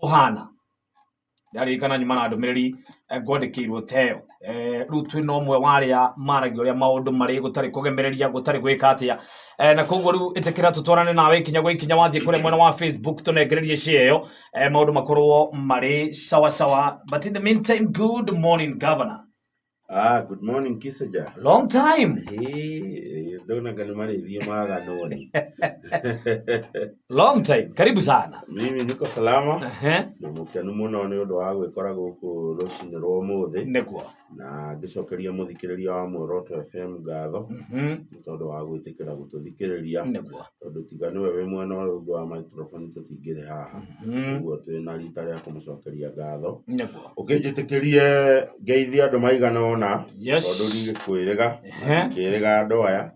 Ũhana ndaririkana nyuma na ndũmĩrĩri ngwandĩkĩirwo teyo. Rĩu twĩna ũmwe wa arĩa maragia ũrĩa maũndũ marĩ, gũtarĩ kũgemereria, gũtarĩ gwĩka atĩa. Na koguo rĩu ĩtĩkĩra tũtwarane nawe ikinya gwa ikinya, wathiĩ kũrĩa mwena wa Facebook tũnengererie share ĩyo, maũndũ makorwo marĩ sawa sawa. But in the meantime, good morning, governor. Ah, good morning, Kiseja. Long time. Hey, ndonaga nĩ marĩthiĩ maganoni. Long time, karibu sana. Mimi niko salama na mũkenu mũno nĩ ũndũ wa gwĩkora gũkũ rũcinĩ rwa ũmũthĩ Nĩguo. Na ngĩcokeria mũthikĩrĩria wa Muoroto FM ngatho nĩ tondũ wa gwĩtĩkĩra gũtũthikĩrĩria, tondũ tiga nĩwe wĩ mwena ũyũ ũngĩ wa microphone tũtingĩrĩ haha. Ũguo twĩna rita rĩa kũmũcokeria ngatho. Ũkĩnjĩtĩkĩrie ngeithie andũ maigana ũna, tondũ ndigĩkwĩrĩga, ndikĩrĩga andũ aya.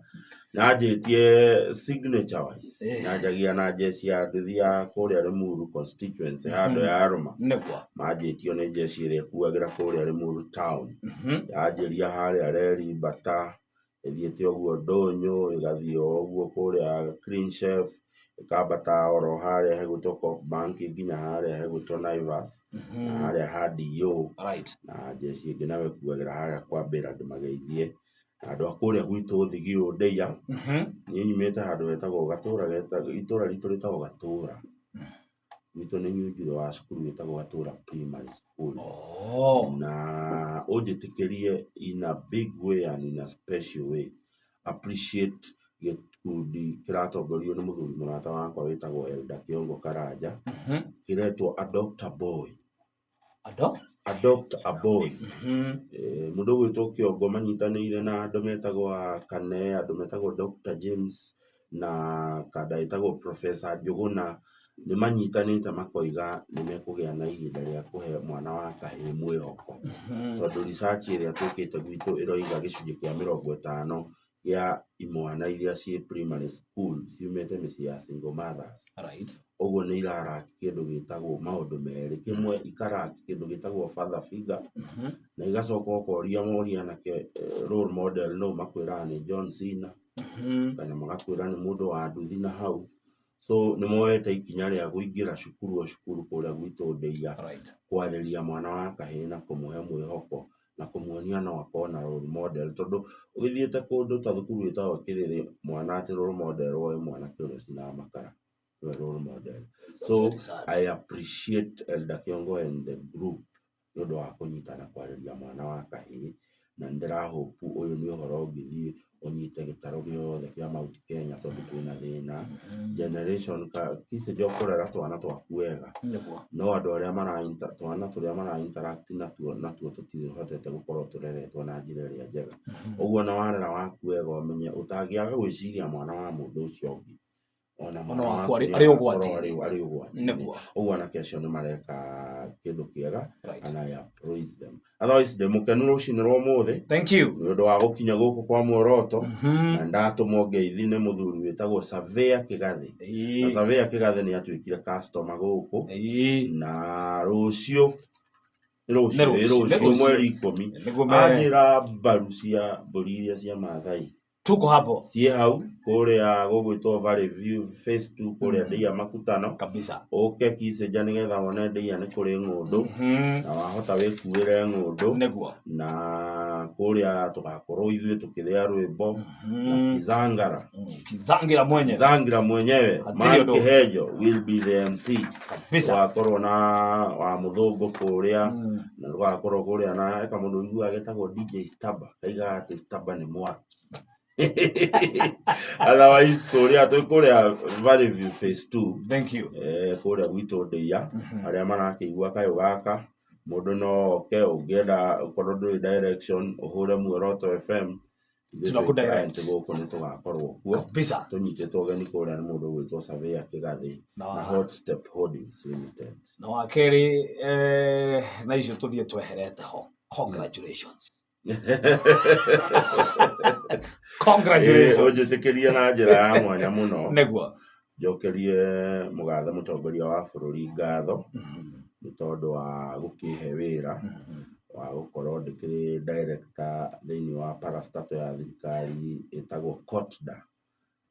Nyanjĩtie signature wise, nyanjagia na njeci ya nduthi ya kũrĩa Limuru constituency, handũ ya Rũma. Manjĩtio nĩ njeci ĩrĩa ĩkuagĩra kũrĩa Limuru town. Yanjĩria harĩa reri Mbata, ĩthiĩte ũguo Ndũnyũ, ĩgathiĩ o ũguo kũrĩa Clean Chef, ĩkambata oro harĩa hegwĩtwo Co-op Bank nginya harĩa hegwĩtwo Naivas, na harĩa ha DO, na njeci ĩngĩ nayo ĩkuagĩra harĩa kwa Mbĩra ndĩmageithie. Na andũ a kũrĩa gwitũ Thigiũ Ndeiya, niĩ nyumĩte handũ hetagwo Gatũra, itũra ritũ rĩtagwo Gatũra. Gwitũ nĩ Nyunjurĩ wa cukuru ĩtagwo Gatũra Primary School. Na ũnjĩtĩkĩrie in a big way and in a special way appreciate gĩkundi kĩratongorio nĩ mũthuri mũrata wakwa wĩtagwo Elder Kĩongo Karanja, kĩretwo Adopt a Boy. Ado? Adopt a Boy. Mũndũ ũgwĩtwo Kĩongo manyitanĩire na andũ metagwo Akane, andũ metagwo Dr. James na kanda ĩtagwo Professor Njũgũna, nĩ manyitanĩte makoiga nĩ mekũgĩa na ihinda rĩa kũhe mwana wa kahĩĩ mwĩhoko. Tondũ research ĩrĩa twĩkĩte gwitũ ĩroiga gĩcunjĩ kĩa 50 gĩa imwana iria ciĩ primary school ciumĩte mĩciĩ ya single mothers. Ũguo nĩ irarack kĩndũ gĩtagwo maũndũ merĩ. Kĩmwe ikarack kĩndũ gĩtagwo father figure, na igacoka ũkoria moria anake role model nũ, makwĩraga nĩ John Cena, kana magakwĩra nĩ mũndũ wa nduthi na hau. So nĩ moete ikinya rĩa kũingĩra cukuru o cukuru kũrĩa gwitũ Ndeiya, kwarĩria mwana wa kahĩĩ na kũmũhe mwĩhoko na kũmuonia no akorwo na role model, tondũ ũgĩthiĩte kũndũ ta thukuru ĩtagwo Kĩrĩrĩ, mwana atĩ role model woĩ mwanake ũrĩa ũcinaga makara nĩwe role model. So Very sad. I appreciate Elder Kĩongo and the group nĩ ũndũ wa kũnyitana kwarĩria mwana wa kahĩĩ, na nĩ ndĩrahope ũyũ nĩ ũhoro ũngĩthiĩ ũnyite gĩtarũ gĩothe kĩa Mount Kenya, tondũ twĩna thĩna generation ka Kicenja ũkũrera twana twaku wega, no andũ arĩa mara twana tũrĩa mara interact natuo tũtihotete gũkorwo tũreretwo na njĩra ĩrĩa njega. Ũguo na warera waku wega ũmenye ũtangĩaga gwĩciria mwana wa mũndũ ũcio ũngĩ, ona Ona mwana waku waku arĩ nĩ arĩ agakorwo ũgwati-inĩ. arĩ ũgwati-inĩ. Ũguo anake acio nĩ mareka kĩndũ kĩega and I appraise them. Otherwise ndĩ mũkenu rũcinĩ rwa ũmũthĩ Thank you. nĩ ũndũ wa gũkinya gũkũ kwa Muoroto, na ndatũmwo ngeithi nĩ mũthuri wĩtagwo Surveyor Kĩgathĩ. Na Surveyor Kĩgathĩ nĩ atuĩkire customer gũkũ, na rũciũ nĩ Nĩ rũciũ rũciũ, ĩ nĩ rũciũ rũciũ. mweri 10 Nĩguo mere. anjĩra mbaru cia mbũri iria cia Maathai Tuko hapo. Ciĩ hau kũrĩa gũgwĩtwo Valley View Phase 2 kũrĩa Ndeiya Makutano. Ũke Kicenja nĩgetha wone Ndeiya nĩ kũrĩ ng'ũndũ, na wahota wĩkuĩre ng'ũndũ, na kũrĩa tũgakorwo ithuĩ tũkĩrĩa rwĩmbo na Kizangara. Kizangira mwenyewe. Kizangira mwenyewe. Hatirĩ Man ũndũ. Kĩhenjo will be the MC. Tũgakorwo na wa mũthũngũ kũrĩa, na tũgakorwo kũrĩa na kamũndũ ũiguaga getagwo DJ Staba, kaigaga atĩ Staba nĩ mwaki. Otherwise kũrĩa twĩ kũrĩa Valley View Phase 2. Thank you. Kũrĩa gwitũ Ndeiya, arĩa marakĩigua kayũ gaka, mũndũ no oke, ũngĩenda ũkorwo ndũĩ direction ũhũre Muoroto FM, ithuĩ twĩ Tũrakũ-direct. client gũkũ nĩ tũgakorwo kuo tũnyitĩtwo ũgeni kũrĩa nĩ mũndũ ũgwĩtwo Surveyor Kĩgathĩ na Hot Step Holdings Limited. Na wa kerĩ, na icio tũthiĩ tweherete ho. Congratulations. Congratulations. Ũnjĩtĩkĩrie na njĩra ya mwanya mũno njokerie mũgathe mũtongoria wa bũrũri ngatho nĩ tondũ wa gũkĩhe wĩra wa gũkorwo ndĩkĩrĩ director thĩinĩ wa parastatal ya thirikari ĩtagwo COTDA.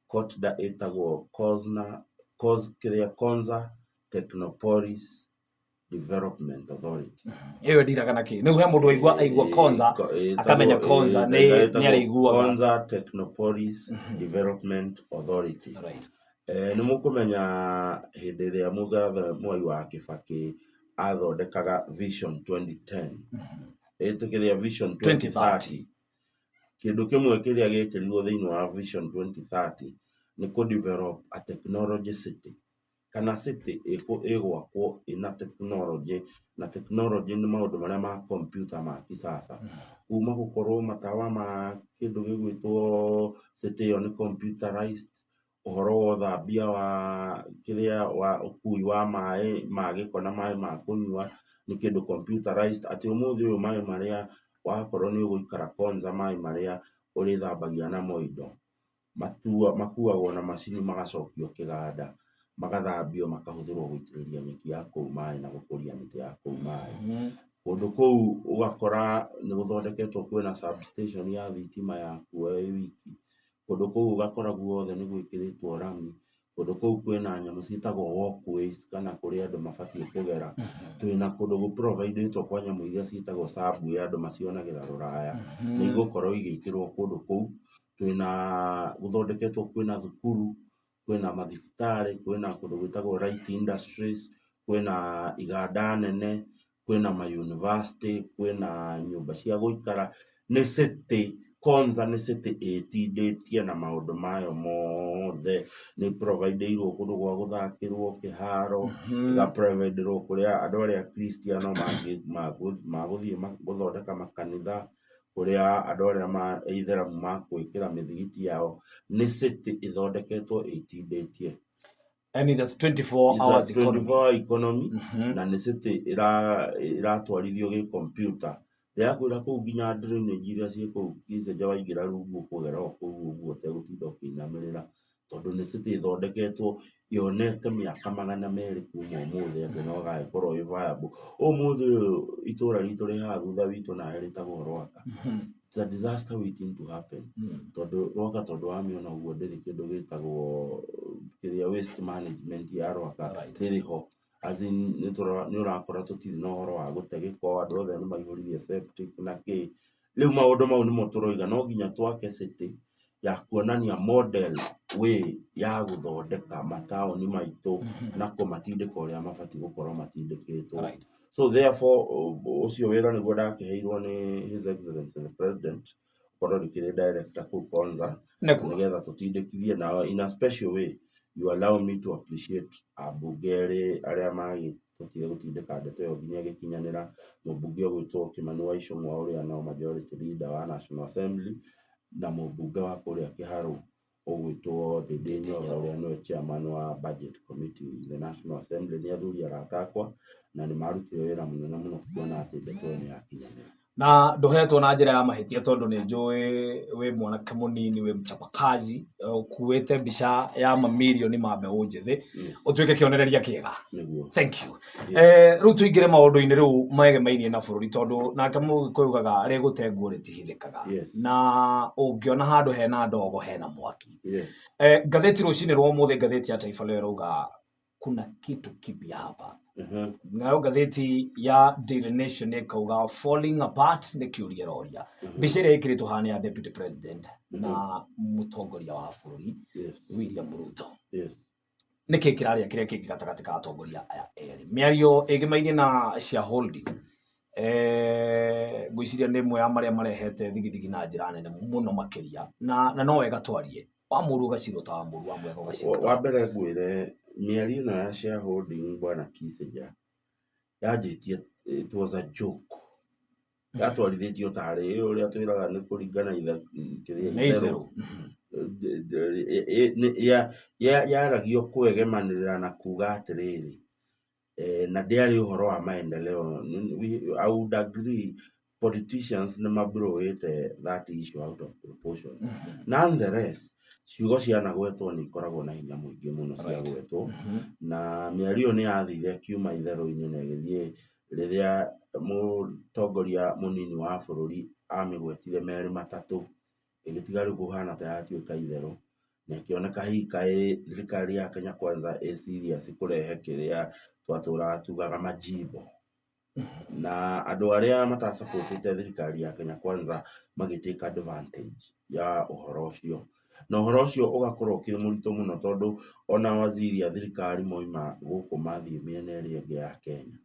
COTDA ĩtagwo Cosna, Cos, kĩrĩa Konza Technopolis Development Authority. Ĩyo ĩndiraga na kĩ? Nĩguo he mũndũ aigua aigua Konza akamenya Konza nĩ arĩiguaga. Konza Technopolis Development Authority. Nĩ mũkũmenya hĩndĩ ĩrĩa mũgathe Mwai wa Kĩbakĩ athondekaga Vision 2010, ĩtĩkĩria Vision 2030, kĩndũ kĩmwe kĩrĩa gĩekĩrirwo thĩinĩ wa Vision 2030 nĩ kũ develop a technology city, kana city ĩgwakwo ĩna technology, na technology nĩ maũndũ marĩa ma computer ma kisasa, kuma gũkorwo matawa ma kĩndũ gĩgwĩtwo city ĩyo nĩ computerized, ũhoro wa ũthambia wa kĩrĩa wa ũkui wa maĩ ma gĩko na maĩ ma kũnyua nĩ kĩndũ computerized, atĩ ũmũthĩ ũyũ maĩ marĩa wakorwo nĩ ũgũikara Konza, maĩ marĩa ũrĩthambagia namo indo makuagwo na macini magacokio kĩganda, magathambio, makahũthĩrwo gũitĩrĩria nyeki ya kũu maĩ na gũkũria mĩtĩ ya kũu maĩ. Kũndũ kũu ũgakora nĩ gũthondeketwo, kwĩna substation ya thitima yakuo ĩ wiki. Kũndũ kũu ũgakora guothe nĩ gwĩkĩrĩtwo rami. Kũndũ kũu kwĩna nyamũ ciĩtagwo walkways, kana kũrĩa andũ mabatiĩ kũgera. Twĩna kũndũ gũ provide-ĩtwo kwa nyamũ iria ciĩtagwo subway, andũ macionagĩra rũraya, nĩ igũkorwo igĩkĩrwo kũndũ kũu. Twĩna gũthondeketwo, kwĩna thukuru, kwĩna mathibitarĩ, kwĩna kũndũ gwĩtagwo light industries, kwĩna iganda nene, kwĩna ma university, kwĩna nyũmba cia gũikara. Nĩ city, Konza nĩ city ĩtindĩtie na maũndũ mayo mothe. Nĩ provide-ĩirwo kũndũ gwa gũthakĩrwo, kĩharo, ĩga provide-ĩrwo kũrĩa andũ arĩa Kristiano magũthiĩ gũthondeka makanitha, kũrĩa andũ arĩa ma itheramu magwĩkĩra mĩthigiti yao. Nĩ city ĩthondeketwo ĩtindĩtie. And it is 24 It's a hours economy. 24 economy, na nĩ city ĩratwarithio gĩ computer. Ndĩrakwĩra kũu nginya drainage iria ciĩ kũu Kicenja, waingĩra rungu ũkũgera o kũu ũguo ũtegũtinda ũkĩinamĩrĩra, tondũ nĩ city ĩthondeketwo yonete mĩaka 200 kuma ũmũthĩ atĩ no ĩgagĩkorwo ĩ viable. Ũmũthĩ ũyũ itũra ritũ rĩ haha thutha witũ nawe rĩtagwo Rwaka. It's a disaster waiting to happen. Tondũ Rwaka, tondũ wamĩona ũguo, ndĩrĩ kĩndũ gĩtagwo kĩrĩa waste management ya Rwaka ndĩrĩ ho. As in, nĩ ũrakora tũtirĩ na ũhoro wa gũte gĩko, andũ othe nĩ maihũririe septic na kĩ. Rĩu maũndũ mau nĩmo tũroiga no nginya twake city ya kuonania model way ya gũthondeka mataũni maitũ na kũmatindĩka ũrĩa mabatiĩ gũkorwo matindĩkĩtwo. So therefore, ũcio wĩra nĩguo ndakĩheirwo nĩ His Excellency the President, gũkorwo ndĩkĩrĩ director kũu Konza, nĩgetha tũtindĩkithie. Na in a special way, you allow me to appreciate ambunge erĩ arĩa magĩtũtire gũtindĩka ndeto ĩyo nginya ĩgĩkinyanĩra, mũmbunge ũgwĩtwo Kimani wa Ichung'wa, ũrĩa no majority leader wa National Assembly, na mũmbunge wa kũrĩa Kĩharũ ũgwĩtwo Ndĩndĩ Nyoro, ũrĩa nĩwe chairman wa budget committee in the National Assembly. Nĩ athuri arata akwa na nĩ marutire wĩra mũnene mũno kuona atĩ ndeto ĩyo nĩ yakinyanĩra. Na ndũhetwo na njĩra ya mahĩtia, tondũ nĩ njũĩ wĩ mwanake mũnini, wĩ mchapakazi, ũkuĩte mbica ya mamirioni ma mbeũ njĩthĩ, ũtuĩke kĩonereria kĩega. Nĩguo. Thank you. Rĩu tũingĩre maũndũ-inĩ rĩu megemainie na bũrũri, tondũ nake Mũgĩkũyũ ugaga rĩgũte nguo rĩtihithĩkaga. Na ũngĩona handũ hena ndogo, hena mwaki. Ngathĩti rũcinĩ rwa ũmũthĩ, ngathĩti ya Taifa Leo ĩrauga kuna kitu kipya hapa. Nayo ngathĩti ya Daily Nation ĩkauga falling apart nĩ kĩũria ĩroria. Mbica ĩrĩa ĩkĩrĩtwo haha nĩ ya deputy president na mũtongoria wa bũrũri William Ruto. Nĩkĩ kĩrarĩa kĩrĩa kĩngĩ gatagatĩ ka atongoria aya erĩ? Mĩario ĩgĩmainie na shareholding, ngwĩciria nĩ ĩmwe ya marĩa marehete thigithigi na njĩra nene mũno makĩria, na no wega twarie wa mũru ũgacirwo ta wa mũru, wa mwega ũgacirwo ta Wa mbere ngwĩre, mĩario ĩno ya shareholding, bwana Kissinger, yanjĩtie it was a joke, yatwarithĩtio tarĩ ũrĩa twĩraga nĩ kũringana kĩrĩa nĩ itherũ. Yaragio kwegemanĩrĩra na kuga atĩrĩrĩ, na ndĩarĩ ũhoro wa maendeleo. I would agree politicians nĩ mablowĩte that issue out of proportion. Nonetheless, ciugo cianagwetwo nĩ ikoragwo na hinya mũingĩ mũno ciagwetwo, na mĩario ĩyo nĩ yathire ĩkiuma itherũ-inĩ na ĩgĩthiĩ rĩrĩa mũtongoria mũnini wa bũrũri amĩgwetire merĩ matatũ, ĩgĩtiga rĩu kũhana ta yatuĩka itherũ na Na ĩkĩoneka hihi kaĩ thirikari ya Kenya Kwanza ĩ serious kũrehe kĩrĩa twatũraga tugaga majimbo. Na andũ arĩa matasapotĩte thirikari ya Kenya Kwanza magĩ take advantage ya ũhoro ũcio. Na ũhoro ũcio ũgakorwo ũkĩrĩ mũritũ mũno tondũ ona waziri a thirikari moima gũkũ mathiĩ mĩena ĩrĩa ĩngĩ ya Kenya,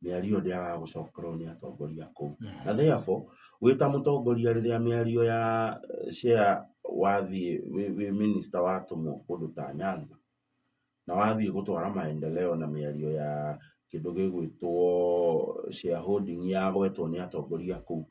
mĩario ndĩagaga gũcokerwo nĩ atongoria kũu. Na therefore wĩ ta mũtongoria rĩrĩa mĩario ya share wathiĩ wĩ minister watũmwo kũndũ ta Nyanza, na wathiĩ gũtwara maendeleo na mĩario ya kĩndũ gĩgwĩtwo shareholding yagwetwo nĩ atongoria kũu,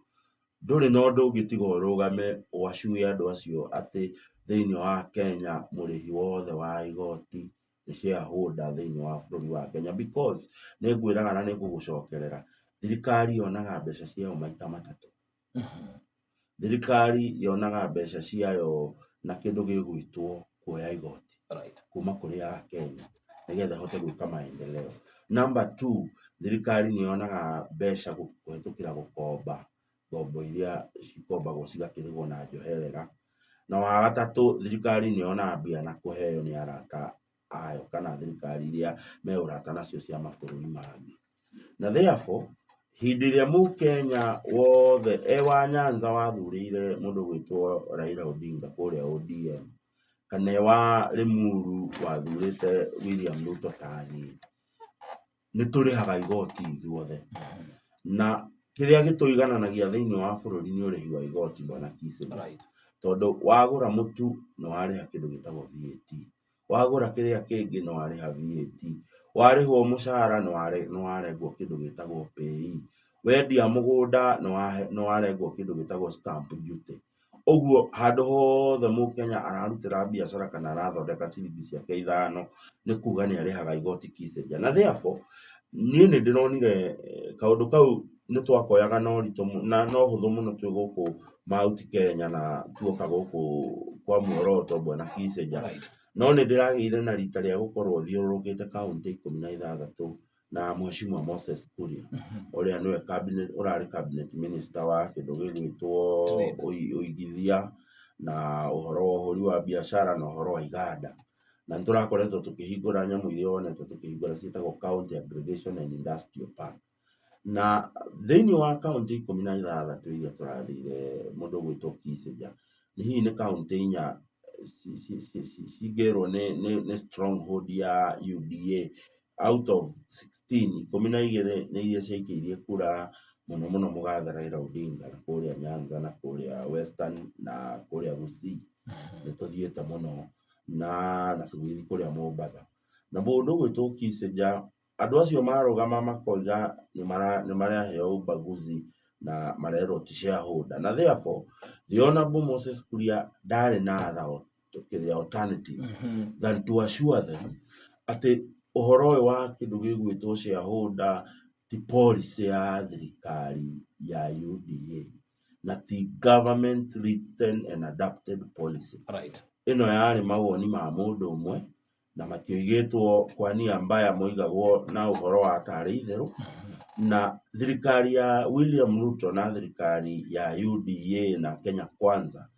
ndũrĩ na ũndũ ũngĩ tiga ũrũgame ũassure andũ acio atĩ thĩinĩ wa Kenya mũrĩhi wothe wa igoti nĩ shareholder thĩinĩ wa bũrũri wa Kenya, because nĩ ngwĩraga na nĩ ngũgũcokerera, thirikari yonaga mbeca ciayo maita matatũ. Thirikari yonaga mbeca ciayo na kĩndũ gĩgwĩtwo kuoya igoti kuma kũrĩ Akenya nĩgetha ĩhote gwĩka maendeleo. Number two, thirikari nĩ yonaga mbeca kũhĩtũkĩra gũkomba ngombo iria cikombagwo cigakĩrĩhwo na njoherera. Na wa gatatũ, thirikari nĩ yonaga mbia na kũheo nĩ arata ayo kana thirikari iria me ũrata nacio cia mabũrũri mangĩ. Na therefore, hĩndĩ ĩrĩa mũkenya wothe e wa Nyanza wathurĩire mũndũ ũgwĩtwo Raila Odinga kũrĩa ODM, kana e wa Limuru wathurĩte William Ruto taniĩ, nĩ tũrĩhaga igoti ithuothe. Na kĩrĩa gĩtũigananagia thĩinĩ wa bũrũri nĩ ũrĩhi wa igoti, bwana Kissenger. Tondũ wagũra mũtu nĩ warĩha kĩndũ gĩtagwo VAT, wagũra kĩrĩa kĩngĩ nĩ warĩha VAT, warĩhwo mũcara nĩ warengwo kĩndũ gĩtagwo PAYE, wendia mũgũnda nĩ warengwo kĩndũ gĩtagwo stamp duty. Ũguo handũ hothe mũkenya ararutĩra biacara kana arathondeka ciringi ciake 5 nĩ kuga nĩ arĩhaga igoti, Kissenger. Na therefore niĩ nĩ ndĩronire kaũndũ kau nĩ twakoyaga na ũritũ na no ũhũthũ mũno twĩ gũkũ Mount Kenya na tuoka gũkũ kwa muoroto, bwana Kissenger. No nĩ ndĩragĩire na rita rĩa gũkorwo thiũrũrũkĩte kaũntĩ 16 na Mheshimiwa Moses Kuria, ũrĩa nĩwe cabinet, ũrarĩ cabinet minister wa kĩndũ gĩgwĩtwo Trade. Ũigithia na ũhoro wa ũhũri wa biacara na ũhoro wa iganda. Na nĩ tũrakoretwo tũkĩhingũra nyamũ iria wonete tũkĩhingũra ciĩtagwo County Aggregation and Industrial Park. Na thĩinĩ wa kaũntĩ 16 iria tũrathire mũndũ ũgwĩtwo Kissenger, nĩ hihi nĩ kaũntĩ 4 cingĩrwo nĩ stronghold ya UDA out of 16, 12 nĩ iria ciaikĩirie kura mũno mũno mũgathe Raila Odinga, na kũrĩa Nyanza na kũrĩa Western na kũrĩa Gusii nĩ tũthiĩte mũno na tũgĩthiĩ kũrĩa Mombatha. Na mũndũ ũgwĩtwo Kissenger, andũ acio marũgama makoiga nĩ maraheo ubaguzi na marerwo ti shareholder, na therefore the Honorable Moses Kuria ndarĩ na other kĩrĩa alternative than to assure them atĩ ũhoro ũyũ wa kĩndũ gĩgwĩtwo shareholder ti policy ya thirikari ya UDA na ti government written and adopted policy. Ĩno yarĩ mawoni ma mũndũ ũmwe na matioigĩtwo kwa nia mbaya, moigagwo na ũhoro wa tarĩ itherũ. Na thirikari ya William Ruto na thirikari ya UDA na Kenya Kwanza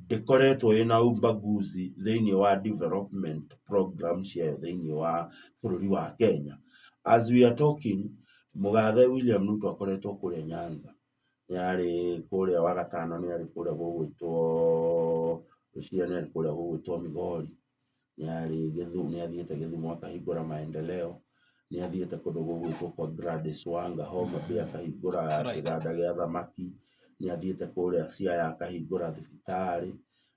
ndĩkoretwo ĩna ubaguzi thĩinĩ wa development program ciayo thĩinĩ wa bũrũri wa Kenya. As we are talking, mũgathe William Ruto akoretwo kũrĩa Nyanza, nĩ arĩ kũrĩa wagatano, nĩ arĩ kũrĩa gũgwĩtwo Rũciĩ, nĩ arĩ kũrĩa gũgwĩtwo Migori, nĩ arĩ Gĩthumo, nĩ athiĩte Gĩthumo akahingũra maendeleo, nĩ athiĩte kũndũ gũgwĩtwo kwa Gladys Wanga Homa Bay akahingũra kĩganda gĩa thamaki, nĩ athiĩte kũrĩa Siaya akahingũra thibitarĩ,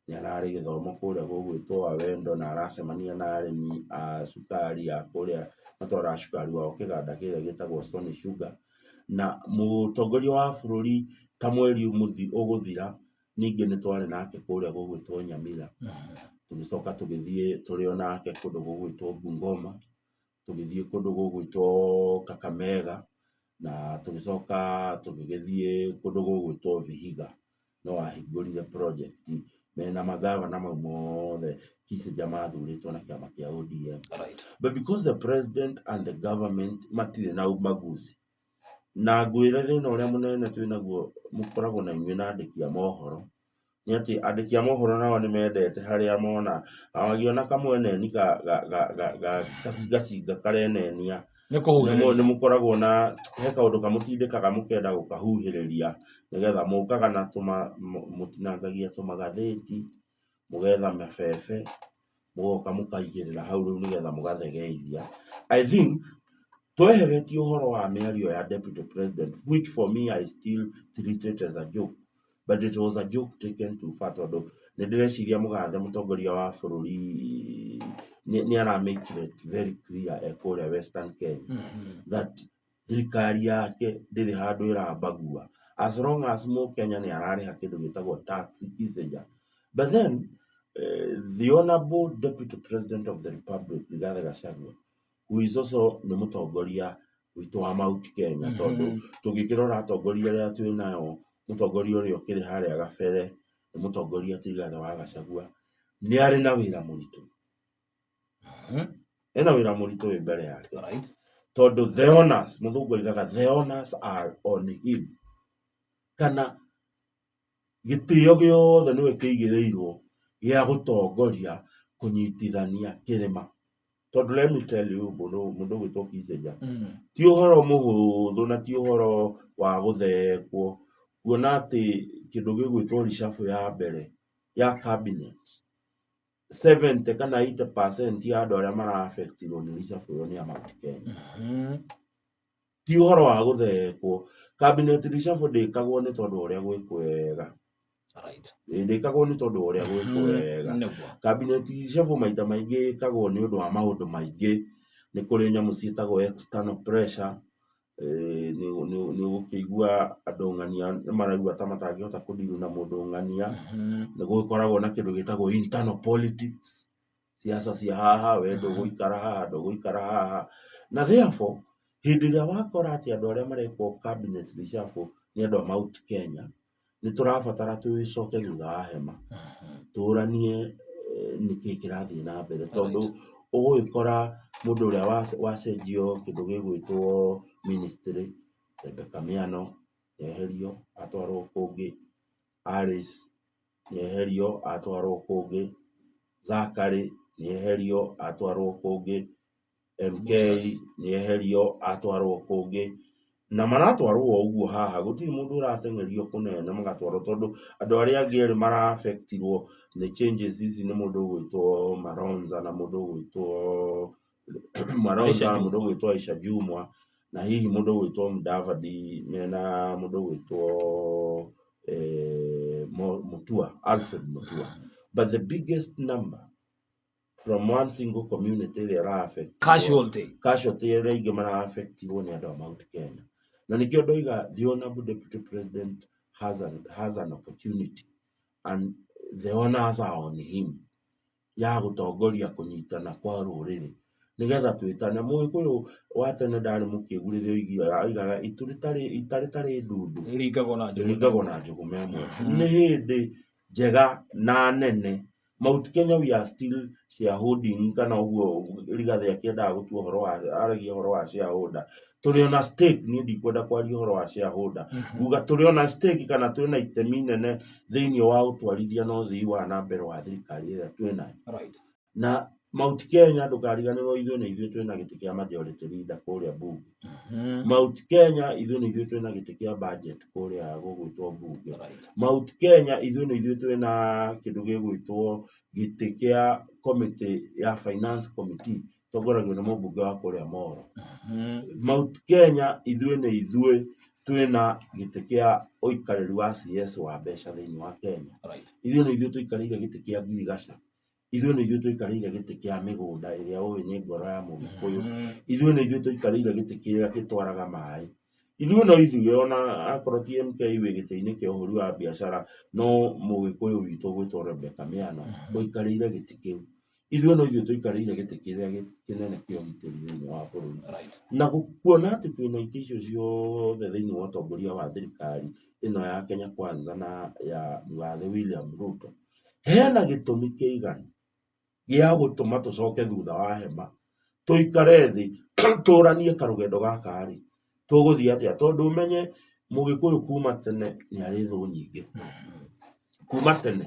nĩ ararĩ gĩthomo kũrĩa gũgwĩtwo Awendo na aracemania na arĩmi a cukari a kũrĩa matwaraga cukari wao kĩganda kĩrĩa gĩtagwo Sony Sugar. Na mũtongoria wa bũrũri ta mweri ũgũthira ningĩ nĩ twarĩ nake kũrĩa gũgwĩtwo Nyamira, tũgĩcoka tũgĩthiĩ tũrĩ o nake kũndũ gũgwĩtwo Bungoma, tũgĩthiĩ kũndũ gũgwĩtwo Kakamega, na tũgĩcoka tũgĩgĩthiĩ kũndũ gũgwĩtwo Vihiga. No ahingũrire project mena magavana mau mothe Kissenger mathurĩtwo na kĩama kĩa ODM. But because the president and the government matirĩ na ubaguzi, na ngwĩre thĩna ũrĩa mũnene twĩ naguo mũkoragwo na inyuĩ na andĩki a mohoro. Nĩ atĩ andĩki a mohoro nao nĩ mendete harĩa mona wagĩona kamweneni gacinga karenenia Nĩ kũhuhĩrĩria. Nĩ mũkoragwo na he kaũndũ kamũtindĩkaga mũkenda gũkahuhĩrĩria nĩgetha mũkaga na tũma mũtinangagia tũmagathĩti, mũgetha mabebe, mũgoka mũkaigĩrĩra hau rĩu nĩgetha mũgathegeithia. I think tweheretie ũhoro wa mĩario ya deputy president which for me I still treat it as a joke but it was a joke taken too far tondũ nĩ ndĩreciria mũgathe mũtongoria wa bũrũri nĩ ara make it very clear e kũrĩa Western Kenya that thirikari yake ndĩrĩ handũ ĩrambagua as long as mũkenya nĩ ararĩha kĩndũ gĩtagwo tax Kissinger. But then the honorable deputy president of the republic Rigathi Gachagua who is also nĩ mũtongoria witũ wa Mount Kenya tondũ tũngĩkĩrora atongoria arĩa twĩ nayo mũtongoria ũrĩa ũkĩrĩ harĩa gabere nĩ mũtongoria ti Rigathi wa Gachagua nĩ arĩ na wĩra mũritũ. Ena wĩra mũritũ wĩ mbere yake. Tondũ the onus, mũthũngũ oigaga the onus are on him. Kana gĩtĩo gĩothe nĩwe kĩigĩrĩirwo gĩa gũtongoria kũnyitithania kĩrĩma. Tondũ let me tell you mũndũ ũgwĩtwo Kissinger, ti ũhoro mũhũthũ na ti ũhoro wa gũthekwo kuona atĩ kĩndũ gĩgwĩtwo reshuffle ya mbere ya cabinet 70 kana 80% ya andũ arĩa mara-affectirwo nĩ reshuffle ĩyo nĩ a Mount Kenya. Ti ũhoro wa gũthekwo. Cabinet reshuffle ndĩkagwo nĩ tondũ wa ũrĩa gwĩ kwega. Ndĩkagwo nĩ tondũ wa ũrĩa gwĩ kwega. Cabinet reshuffle maita maingĩ ĩkagwo nĩ ũndũ wa maũndũ maingĩ. Nĩ kũrĩ nyamũ ciĩtagwo external pressure, nĩ ũgũkĩigua andũ ng'ania nĩ maraigua ta matangĩhota kũ deal na mũndũ ng'ania. Nĩ gũgĩkoragwo na kĩndũ gĩtagwo internal politics, siasa cia haha, we ndũgũikara haha, ndũgũikara haha. Na therefore hĩndĩ ĩrĩa wakora atĩ andũ arĩa marekwo cabinet reshuffle nĩ andũ a Mount Kenya, nĩ tũrabatara tũcoke thutha wa hema, tũranie nĩkĩ kĩrathiĩ na mbere tondũ ũgũgĩkora mũndũ ũrĩa wacenjio kĩndũ gĩgwĩtwo ministry, Rebecca Miano nĩeherio atwarwo kũngĩ, Alice nĩeherio atwarwo kũngĩ, Zachary nĩeherio atwarwo kũngĩ, MK nĩeherio atwarwo kũngĩ, na maratwarwo o ũguo haha gũtirĩ mũndũ ũrateng'erio kũnene magatwarwo tondũ andũ arĩa angĩ erĩ mara affect irwo nĩ changes ici nĩ mũndũ ũgwĩtwo Malonza na mũndũ ũgwĩtwo Malonza na mũndũ ũgwĩtwo Aisha Jumwa na hihi mũndũ ũgwĩtwo Mudavadi mena mũndũ ũgwĩtwo Mutua, Alfred Mutua. But the biggest number from one single community ĩrĩa ĩra affect Casualty. Casualty ĩrĩa aingĩ mara affectirwo nĩ andũ a Mount Kenya. Na nĩkĩo ndoiga the honorable deputy president has an opportunity and the honors are on him ya gũtongoria kũnyitana kwa rũrĩrĩ nĩgetha twĩtane. Mũgĩkũyũ wa tene ndarĩ mũkĩgu rĩrĩa oigaga itu rĩtarĩ ndundu rĩringagwo na njũgũma. Rĩringagwo na njũgũma ĩmwe. Nĩ hĩndĩ njega na nene Mount Kenya we are still shareholding kana ũguo Rigathĩ akĩendaga gũtua ũhoro wa aragia ũhoro wa shareholder tũrĩ ona stake niĩ ndikwenda kwaria ũhoro wa shareholder nguga tũrĩ ona stake kana twĩ na itemi inene thĩinĩ wa ũtwarithia na ũthii wa na mbere wa thirikari ĩrĩa twĩ nayo. Na Mount Kenya ndũkariganĩrwo ithuĩ nĩ ithuĩ twĩna gĩtĩ kĩa majority leader kũrĩa bunge. Mount Kenya ithuĩ nĩ ithuĩ twĩna gĩtĩ kĩa budget kũrĩa gũgwĩtwo bunge. Mount Kenya ithuĩ nĩ ithuĩ twĩna kĩndũ gĩgwĩtwo gĩtĩ kĩa committee ya finance committee tongoragio nĩ mũmbunge wa kũrĩa Moro. Mount Kenya ithuĩ nĩ ithuĩ twĩna gĩtĩ kĩa ũikarĩri wa CS wa mbeca thĩinĩ wa Kenya. Ithuĩ nĩ ithuĩ tũikarĩire gĩtĩ kĩa ngirigaca. Ithuĩ nĩ ithuĩ tũikarĩire gĩtĩ kĩa mĩgũnda ĩrĩa ũĩ nĩ ngoro ya mũgĩkũyũ. Ithuĩ nĩ ithuĩ tũikarĩire gĩtĩ kĩrĩa gĩtwaraga maĩ. Ithuĩ no ithuĩ ona akorwo ti MK wĩ gĩtĩ-inĩ kĩa ũhũri wa biacara no mũgĩkũyũ witũ ũgwĩtwo Rebecca Miano ũikarĩire gĩtĩ kĩu. Ithuĩ no ithuĩ tũikarĩire gĩtĩ kĩrĩa kĩnene kĩa ũgitĩri thĩinĩ wa bũrũri. Na kuona atĩ twĩna itĩ icio ciothe thĩinĩ wa ũtongoria wa thirikari ĩno ya Kenya Kwanza na ya mũgathe William Ruto, Hena gĩtũmi kĩiganu gĩa gũtũma tũcoke thutha wa hema, tũikare thĩ tũranie karũgendo gaka rĩ, tũgũthiĩ atĩa? Tondũ ũmenye mũgĩkũyũ kuma tene nĩ arĩ thũ nyingĩ. Kuma tene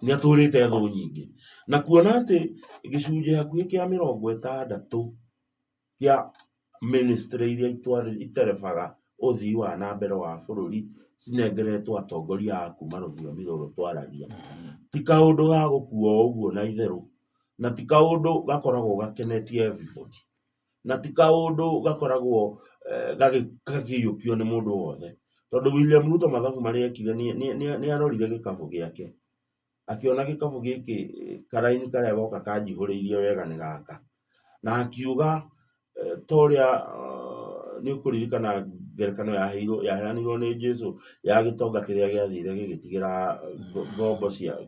nĩ atũrĩte thũ nyingĩ, na kuona atĩ gĩcunjĩ hakuhĩ kĩa 60 kĩa ministry iria iterebaga ũthii wa na mbere wa bũrũri cinengeretwo atongoria a kuma rũthiomi rũrũ twaragia, ti kaũndũ ga gũkuo ũguo na itherũ, na ti kaũndũ gakoragwo gakenetie everybody, na ti kaũndũ gakoragwo gakĩiyũkio nĩ mũndũ wothe, tondũ William Ruto mathabu marĩa ekire nĩ arorire gĩkabũ gĩake, akĩona gĩkabũ gĩkĩ karaini karĩa goka kanjihũrĩirie wega nĩ gaka, na akiuga ta ũrĩa nĩ ũkũririkana ngerekano yaheanirwo nĩ Jesu ya gĩtonga kĩrĩa gĩathire gĩgĩtigĩra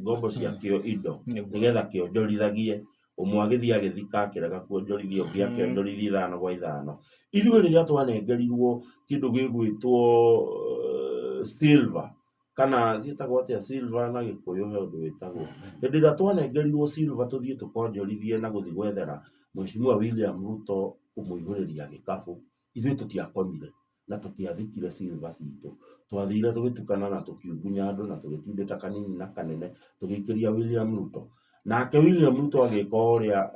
ngombo ciakĩo indo nĩgetha kĩonjorithagie. Ũmwe agĩthiĩ agĩthika akĩrega kuonjorithia, ũngĩ akĩonjorithia ithano gwa ithano. Ithuĩ rĩrĩa twanengerirwo kĩndũ gĩgwĩtwo silver, kana ciĩtagwo atĩa silver na Gĩkũyũ, he ũndũ wĩtagwo, hĩndĩ ĩrĩa twanengerirwo silver tũthiĩ tũkonjorithie na gũthiĩ gwethera Mheshimiwa William Ruto kũmũihũrĩria gĩkabũ, ithuĩ tũtiakomire na tũtiathikire silver citũ. Twathire tũgĩtukana na tũkiungunya andũ na tũgĩtindĩka kanini na kanene tũgĩikĩria William Ruto. Nake William Ruto agĩka o ũrĩa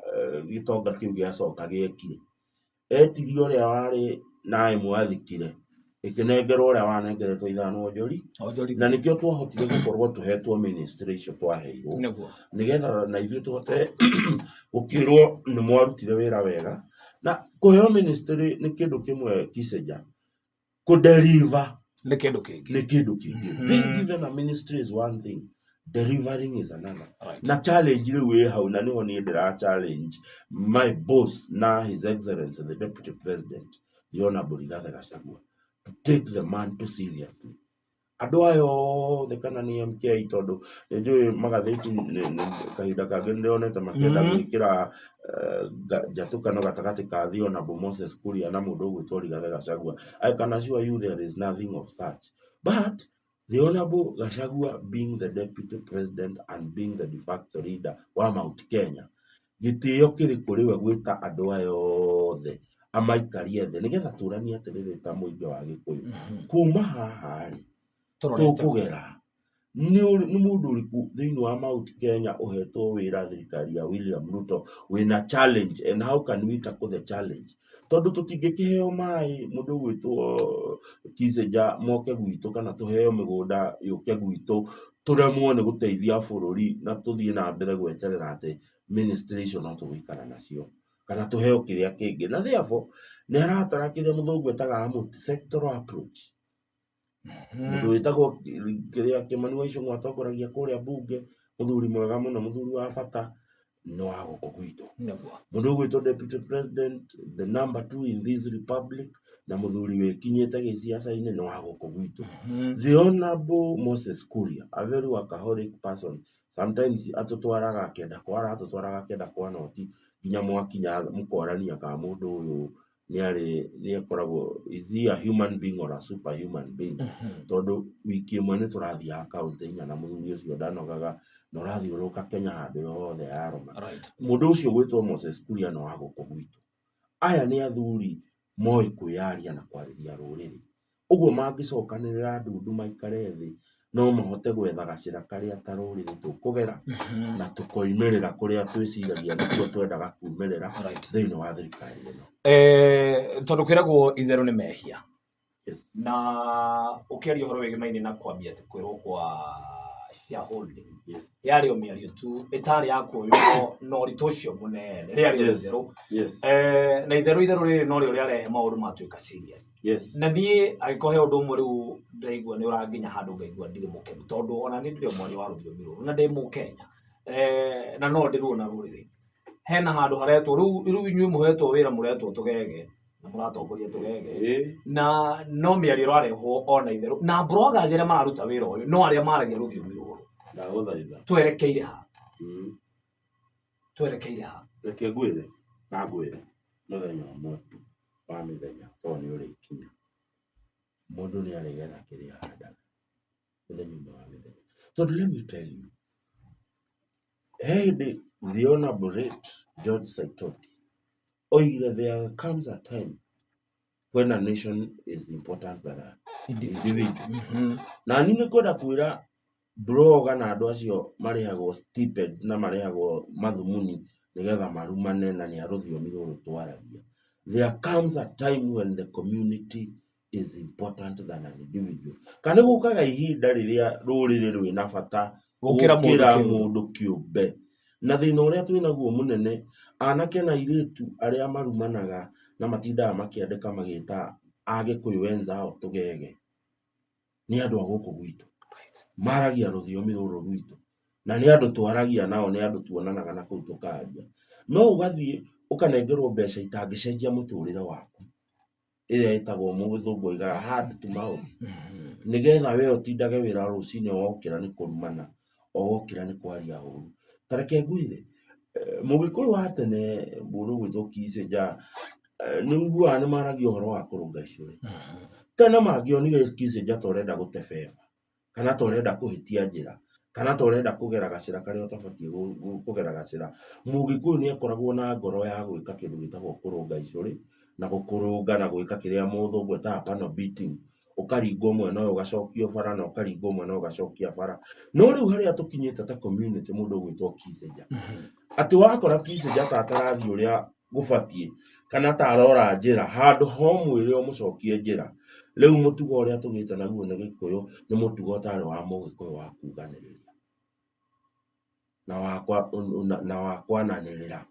gĩtonga kĩu gĩacoka gĩekire. Etirie ũrĩa warĩ na ĩmwe athikire, ĩkĩnengerwo ũrĩa wanengeretwo ithano onjori, na nĩkĩo twahotire gũkorwo tũhetwo ministry icio twaheirwo, nĩgetha na ithuĩ tũhote gũkĩrwo nĩ mwarutire wĩra wega. Na kũheo ministry nĩ kĩndũ kĩmwe Kicenja, kũdeliver nĩ kĩndũ kĩngĩ. Nĩ kĩndũ kĩngĩ. Being given a ministry is one thing, delivering is another. Na challenge rĩu ĩ hau, na nĩho niĩ ndĩra challenge my boss na His Excellency the Deputy President, the Honorable Rigathi Gachagua, to take the mantle seriously. Andũ aya othe, kana nĩ MK, tondũ nĩ njũĩ magathĩti kahinda kangĩ nĩ ndĩronete makĩenda gwĩkĩra njatũkano gatagatĩ ka the Honorable Moses Kuria na mũndũ ũgwĩtwo Rigathi Gachagua. I can assure you there is nothing of such, but the Honorable Gachagua, being the Deputy President and being the de facto leader wa Mount Kenya, gĩtĩo kĩrĩ kũrĩ we gwĩta andũ aya othe amaikarie thĩ nĩgetha tũranie atĩrĩrĩ, ta mũingĩ wa Gĩkũyũ, kuma haha rĩ, tũkũgera nĩ mũndũ ũrĩkũ thĩinĩ wa Mount Kenya ũhetwo wĩra thirikari ya William Ruto wĩna challenge, and how can we tackle the challenge? Tondũ tũtingĩkĩheo maĩ mũndũ ũgwĩtwo Kicenja moke gwitũ, kana tũheo mĩgũnda yũke gwitũ, tũremwo nĩ gũteithia bũrũri na tũthiĩ na mbere gweterera atĩ ministry icio no tũgũikara nacio kana tũheo kĩrĩa kĩngĩ. Na therefore nĩ arabatara kĩrĩa mũthũngũ etaga multi-sectoral approach. Mũndũ wĩtagwo kĩrĩa Kĩmani wa Ichung'wa atongoragia kũrĩa bunge, mũthuri mwega mũno, mũthuri wa bata, nĩ wa gũkũ gwitũ. Mũndũ ũgwĩtwo Deputy President, the number two in this republic, na mũthuri wĩkinyĩte gĩciaca-inĩ, nĩ wa gũkũ gwitũ. The Honorable Moses Kuria, a very workaholic person, sometimes atũtwaraga kĩanda kwara, atũtwaraga kĩanda kwa noti, nginya mwakinya mũkorania kana mũndũ ũyũ nĩ arĩ nĩ akoragwo, is he a human being or a superhuman being? Tondũ wiki ĩmwe nĩ tũrathiaga kaũntĩ inya na mũthuri ũcio ndanogaga, na ũrathiũrũrũka Kenya handũ yothe yarũma. Mũndũ ũcio gwĩtwo Moses Kuria nĩ wa gũkũ gwitũ. Aya nĩ athuri moĩ kwĩyaria na kwarĩria rũrĩrĩ, ũguo mangĩcokanĩrĩra ndundu maikare thĩ, no mahote gwetha gacĩra karĩa ta rũrĩrĩ tũkũgera na tũkoimĩrĩra kũrĩa twĩciragia nĩkuo twendaga kumĩrĩra thĩinĩ wa thirikari ĩno. Tondũ kwĩragwo itherũ nĩ mehia. Na ũkĩaria ũhoro wĩgĩmaine na kwambia atĩ kwĩrwo kwa shareholding, yarĩ o mĩario tu ĩtarĩ ya kuoywo na ũritũ ũcio mũnene, rĩarĩ o itherũ. Na itherũ itherũ rĩrĩ norĩo rĩarehe maũndũ matuĩka serious. Na niĩ angĩkorwo he ũndũ ũmwe rĩu ndĩraigua nĩ ũranginya handũ ngaigua ndirĩ mũkenu, tondũ ona niĩ ndĩrĩ o mwaria wa rũthiomi rũrũ na ndĩ Mũkenya, na no ndĩruo na rũrĩrĩ, hena handũ haretwo rĩu inyuĩ mũhetwo wĩra, mũretwo tũgege na mũratongoria tũgege, na no mĩario ĩrarehwo ona itherũ na bloggers arĩa mararuta wĩra ũyũ no arĩa maragia rũthiomi rũrũ. Ndagũthaitha. Twerekeire ha? Twerekeire ha? Reke ngwĩre na ngwĩre, mũthenya ũmwe wa mĩthenya, tondũ nĩ ũrĩkinya, mũndũ nĩ arĩgetha kĩrĩa ahandaga mũthenya ũmwe wa mĩthenya. Tondũ let me tell you, he hĩndĩ the Honorable late George Saitoti oigire, "There comes a time when a nation is important than a individual." Na niĩ nĩ kwenda kwĩra Blogger na andũ acio marĩhagwo stipend na marĩhagwo mathumuni nĩgetha marumane na nĩ a rũthiomi rũrũ twaragia. There comes a time when the community is important than an individual. Kana nĩ gũkaga ihinda rĩrĩa rũrĩrĩ rwĩna bata Gũkĩra mũndũ gũkĩra kĩũmbe. Mũndũ kĩũmbe. Na thĩna ũrĩa twĩ naguo mũnene, anake na airĩtu arĩa marumanaga na matindaga makĩandĩka magĩta Agĩkũyũ enzao tũgege, nĩ andũ a gũkũ gwitũ. Maragia rũthiomi rũrũ rwitũ. Na nĩ andũ twaragia nao, nĩ andũ tuonanaga na kũu tũkaria. No ũgathiĩ ũkanengerwo mbeca itangĩcenjia mũtũrĩre waku, ĩrĩa ĩtagwo mũgĩthũngũ oigaga hand to mouth, nĩgetha we ũtindage wĩra rũcinĩ wokĩra nĩ kũrumana, o wokĩra nĩ kwaria ũru. Ta reke ngwĩre, mũgĩkũyũ wa tene mũndũ ũgwĩtwo Kissinger, nĩ ũiguaga nĩ maragia ũhoro wa kũrũnga icũrĩ. Tene mangĩonire Kissinger ta ũrenda gũte beba, kana ta ũrenda kũhĩtia njĩra, kana ta ũrenda kũgera gacĩra karĩa ũtabatiĩ kũgera gacĩra, mũgĩkũyũ nĩ akoragwo na ngoro ya gwĩka kĩndũ gĩtagwo kũrũnga icũrĩ, na gũkũrũnga na gwĩka kĩrĩa mũthũngũ etaga panel beating, ũkaringwo mwena ũyũ ũgacokio bara na ũkaringwo mwena ũyũ ũgacokia bara. No rĩu harĩa tũkinyĩte ta community, mũndũ ũgwĩtwo Kissinger, atĩ wakora Kissinger ta atarathiĩ ũrĩa gũbatiĩ kana ta arora njĩra, handũ ha ũmwĩre ũmũcokie njĩra, rĩu mũtugo ũrĩa tũgĩte naguo nĩ gĩkũyũ nĩ mũtugo ũtarĩ wa mũgĩkũyũ wa kuganĩrĩria na wa kwananĩrĩra.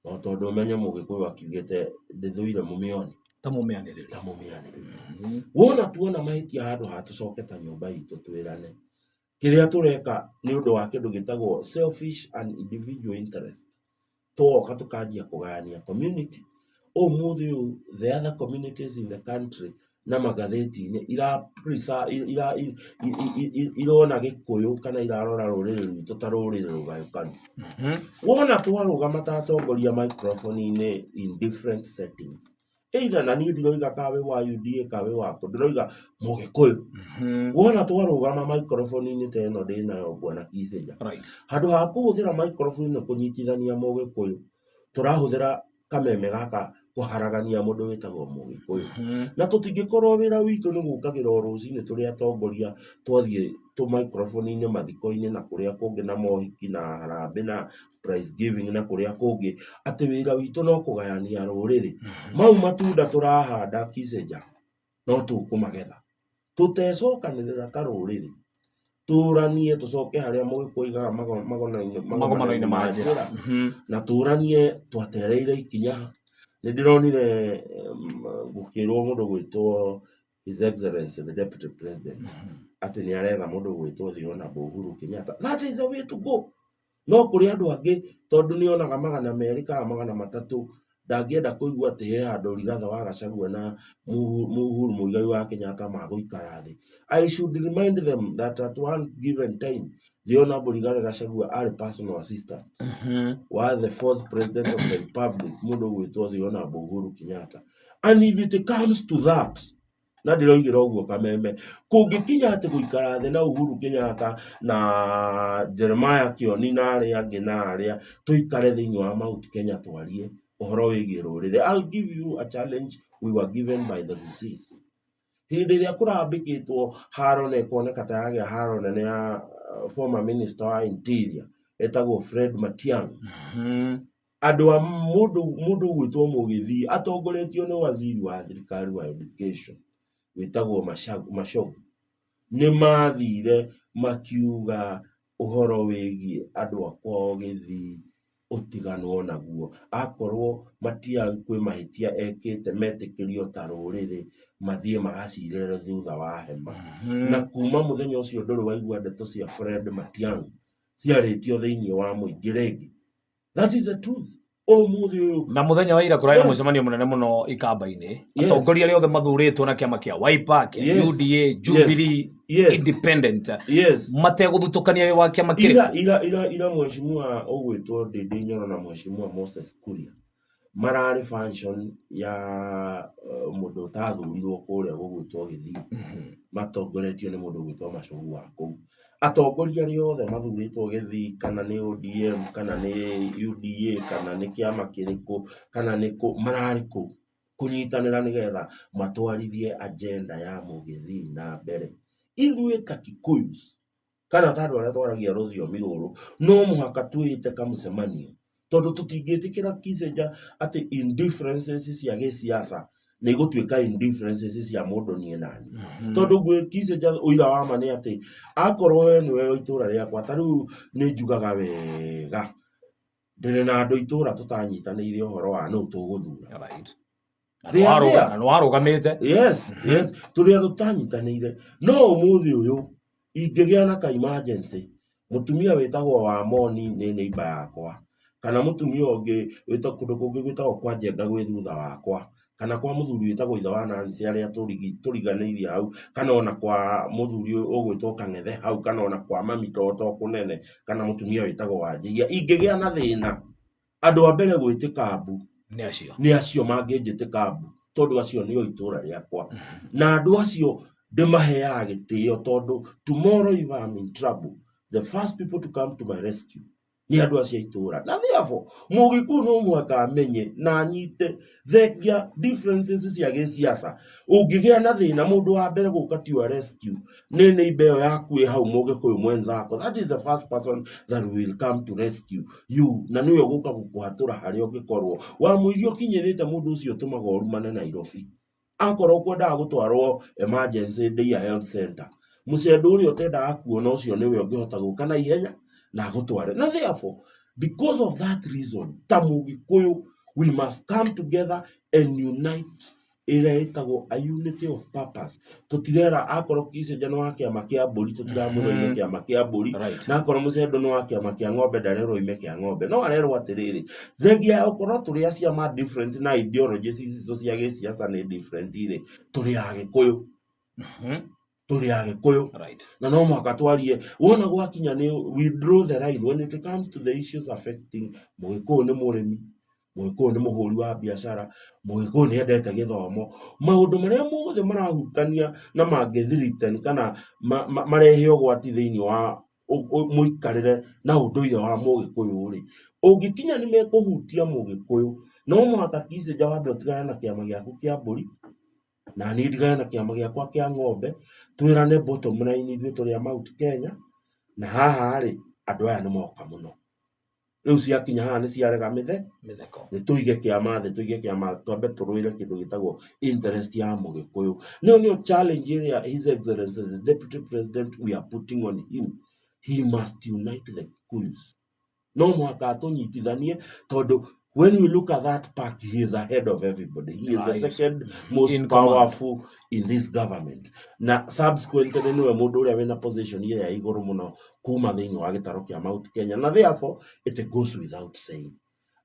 No tondũ ũmenye mũgĩkũyũ akiugĩte ndĩthũire mũmĩoni ta mũmĩanĩrĩri. Ta mũmĩanĩrĩri. Wona tuona mahĩtia, handũ ha tũcoke ta nyũmba itũ twĩrane kĩrĩa tũreka nĩ ũndũ wa kĩndũ gĩtagwo selfish and individual interest, twoka tũkanjia kũgayania community. Ũmũthĩ ũyũ the other communities in the country na magathĩti-inĩ irona gĩkũyũ kana irarora rũrĩrĩ rwitũ ta rũrĩrĩ rũgayũkanu. Wona twarũgama ta atongoria microphone-inĩ in different settings, either na niĩ ndiroiga kawe wa UDA, kawe wakũ, ndĩroiga mũgĩkũyũ. Wona twarũgama microphone-inĩ ta ĩno ndĩnayo, bwana Kissinger, handũ ha kũhũthĩra microphone ĩno kũnyitithania mũgĩkũyũ, tũrahũthĩra kameme gaka kũharagania mũndũ wĩtagwo mũgĩkũyũ. Na tũtingĩkorwo wĩra witũ nĩ gũkagĩra o rũcinĩ tũrĩ atongoria, twathiĩ tũ microphone-inĩ mathiko-inĩ na kũrĩa kũngĩ na mohiki na harambĩ na prize giving na kũrĩa kũngĩ, atĩ wĩra witũ no kũgayania rũrĩrĩ. Mau matunda tũrahanda, Kissinger, no tũkũmagetha tũtecokanĩrĩra ta rũrĩrĩ, tũranie, tũcoke harĩa mũgĩkũyũ oigaga magomano-inĩ ma njĩra. Na tũranie twatereire ikinya. Nĩ ndĩronire gũkĩrwo mũndũ gwĩtwo His Excellency the Deputy President atĩ nĩ aretha mũndũ gwĩtwo the Honorable Uhuru Kenyatta. That is the way to go. No kũrĩ andũ angĩ, tondũ nĩ onaga 200 kana 300, ndangĩenda kũigua atĩ he handũ Rigathĩ wa Gachagua na Uhuru Muigai wa Kenyatta magũikara thĩ. I should remind them that at one given time the Honorable Rigathĩ Gachagua arĩ personal assistant wa the fourth president of the republic, mũndũ ũgwĩtwo the Honorable Uhuru Kenyatta. And if it comes to that, na ndĩroigĩra ũguo kameme, kũngĩkinya atĩ gũikara thĩ na Uhuru Kenyatta na Jeremiah Kioni na arĩa angĩ na arĩa tũikare thĩinĩ wa Mount Kenya twarie ũhoro wĩgiĩ rũrĩrĩ, I'll give you a challenge we were given by the Gisiis. Hĩndĩ ĩrĩa kũrambĩkĩtwo haro na ĩkoneka ta yagĩa haro nene ya former minister wa interior etagwo Fred Matiang'i, andũ a mũndũ ũgwĩtwo Mũgĩthii atongoretio nĩ waziri wa thirikari wa education wĩtagwo Machogu, nĩ mathire makiuga ũhoro wĩgiĩ andũ a kwao Gĩthii ũtiganwo naguo. Akorwo Matiang'i kwĩ mahĩtia ekĩte, metĩkĩrio ta rũrĩrĩ mathiĩ magacirĩre thutha wa hema. Na kuma mũthenya ũcio ndũrĩ waigua ndeto cia Fred Matiang'i ciarĩtio thĩinĩ wa mũingĩ rĩngĩ. That is the truth. Ũmũthĩ ũyũ Na mũthenya wa ira kũrarĩ na mũcemanio mũnene mũno Ikamba-inĩ. Atongoria arĩa othe mathurĩtwo na kĩama kĩa Wiper, kĩa UDA, Jubilee, Independent, mategũthutũkania wĩ wa kĩama ira kĩrĩkũ. Ira mheshimiwa ũgwĩtwo Ndindi Nyoro na mheshimiwa Moses Kuria mararĩ function ya mũndũ ũtathurirwo kũrĩa gũgwĩtwo Gĩthii, matongoretio nĩ mũndũ ũgwĩtwo Machogu wa kũu. Atongoria arĩa othe mathurĩtwo Gĩthii, kana nĩ ODM kana nĩ UDA kana nĩ kĩama kĩrĩkũ kana nĩ kũ, mararĩ kũu kũnyitanĩra nĩgetha matwarithie agenda ya Mũgĩthii na mbere. Ithuĩ ta Kikuyus Kana ta andũ arĩa twaragia rũthiomi rũrũ, no mũhaka twĩĩte kamũcemanio, tondũ tũtingĩtĩkĩra Kissinger atĩ indifferences cia gĩsiasa nĩ igũtuĩka indifferences cia mũndũ niĩ nani. Tondũ gwĩ Kissinger ũira wa ma nĩ atĩ akorwo we nĩwe wa itũra rĩakwa, ta rĩu nĩ njugaga wega ndĩrĩ na andũ itũra tũtanyitanĩire ũhoro wa nũ tũgũthura. They are there. Na nĩwarũgamĩte. Yes, tũrĩ andũ tũtanyitanĩire, no ũmũthĩ ũyũ ingĩgĩa na ka emergency, mũtumia wĩtagwo Wamoni nĩ neighbor yakwa, kana mũtumia ũngĩ wĩtagwo kũndũ kũngĩ gwĩtagwo kwa Njenga gwĩ thutha wakwa, kana kwa mũthuri wĩtagwo ithe wa Nancy arĩa tũriganĩirie hau, kana ona kwa mũthuri ũgwĩtwo Kang'ethe hau, kana ona kwa mami toto kũnene, kana mũtumia wĩtagwo Wanjihia, ingĩgĩa na thĩna, andũ a mbere gwĩtĩka mbu nĩ acio, nĩ acio mangĩnjĩtĩka mbu, tondũ acio nĩo itũra rĩakwa, na andũ acio ndĩmaheaga gĩtĩo, tondũ tomorrow if I'm in trouble, the first people to come to my rescue nĩ andũ acio a itũra. Na therefore Mũgĩkũyũ no mũhaka amenye na anyite thengia differences cia gĩsiasa, ũngĩgĩa na thĩna, mũndũ wa mbere gũka to your rescue nĩ neighbor ĩyo yaku ĩ hau, Mũgĩkũyũ mwenzako. That is the first person that will come to rescue you, na nĩwe ũgũka gũkũhatũra harĩa ũngĩkorwo wamũiria ũkinyĩrĩte. Mũndũ ũcio ũtũmaga ũrumane Nairobi, akorwo ũkwendaga gũtwarwo emergency Ndeiya Health Center, mũcendo ũrĩa ũtendaga kuona ũcio nĩwe ũngĩhota gũka na ihenya na agũtware. Na therefore, because of that reason, ta Mũgĩkũyũ we must come together and unite, ĩrĩa ĩtagwo a unity of purpose. Tũtirera akorwo Kissinger nĩ wa kĩama kĩa mbũri, tũtiramwĩra oime kĩama kĩa mbũri, na akorwo mũcendo nĩ wa kĩama kĩa ng'ombe, ndarerwo oime kĩa ng'ombe, no arerwo atĩrĩrĩ, thengia ya gũkorwo tũrĩ a ciama different na ideologies citũ cia gĩsiasa nĩ different rĩ, tũrĩ Agĩkũyũ. Tũrĩ Agĩkũyũ. Na no mũhaka twarie wona gwakinya nĩ we draw the line when it comes to the issues affecting Mũgĩkũyũ. Nĩ mũrĩmi, Mũgĩkũyũ nĩ mũhũri wa biacara, Mũgĩkũyũ nĩ endete gĩthomo, maũndũ marĩa mothe marahutania na mangĩ kana marehe ũgwati thĩinĩ wa mũikarĩre na ũndũire wa Mũgĩkũyũ rĩ, ũngĩkinya nĩ mekũhutia Mũgĩkũyũ, no mũhaka Kissinger wambe ũtigane na kĩama gĩaku kĩa mbũri, na niĩ ndigane na kĩama gĩakwa kĩa ng'ombe, twĩrane bottom line ithuĩ tũrĩ a Mount Kenya, na haha rĩ, andũ aya nĩ moka mũno, rĩu ciakinya haha nĩ ciarega mĩthe mĩtheko. Nĩ tũige kĩama thĩ, tũige kĩama, twambe tũrũĩre kĩndũ gĩtagwo interest ya Mũgĩkũyũ. Nĩyo nĩyo challenge ĩrĩa His Excellency the Deputy President, we are putting on him. He must unite the Kikuyus. No mũhaka atũnyitithanie, tondũ when we look at that park, he is ahead of everybody. He is the second most In command. powerful in this government, na subsequently nĩwe mũndũ ũrĩa wĩna position ĩrĩa ya igũrũ mũno kuma thĩinĩ wa gĩtaro kĩa Mount Kenya. Na therefore it goes without saying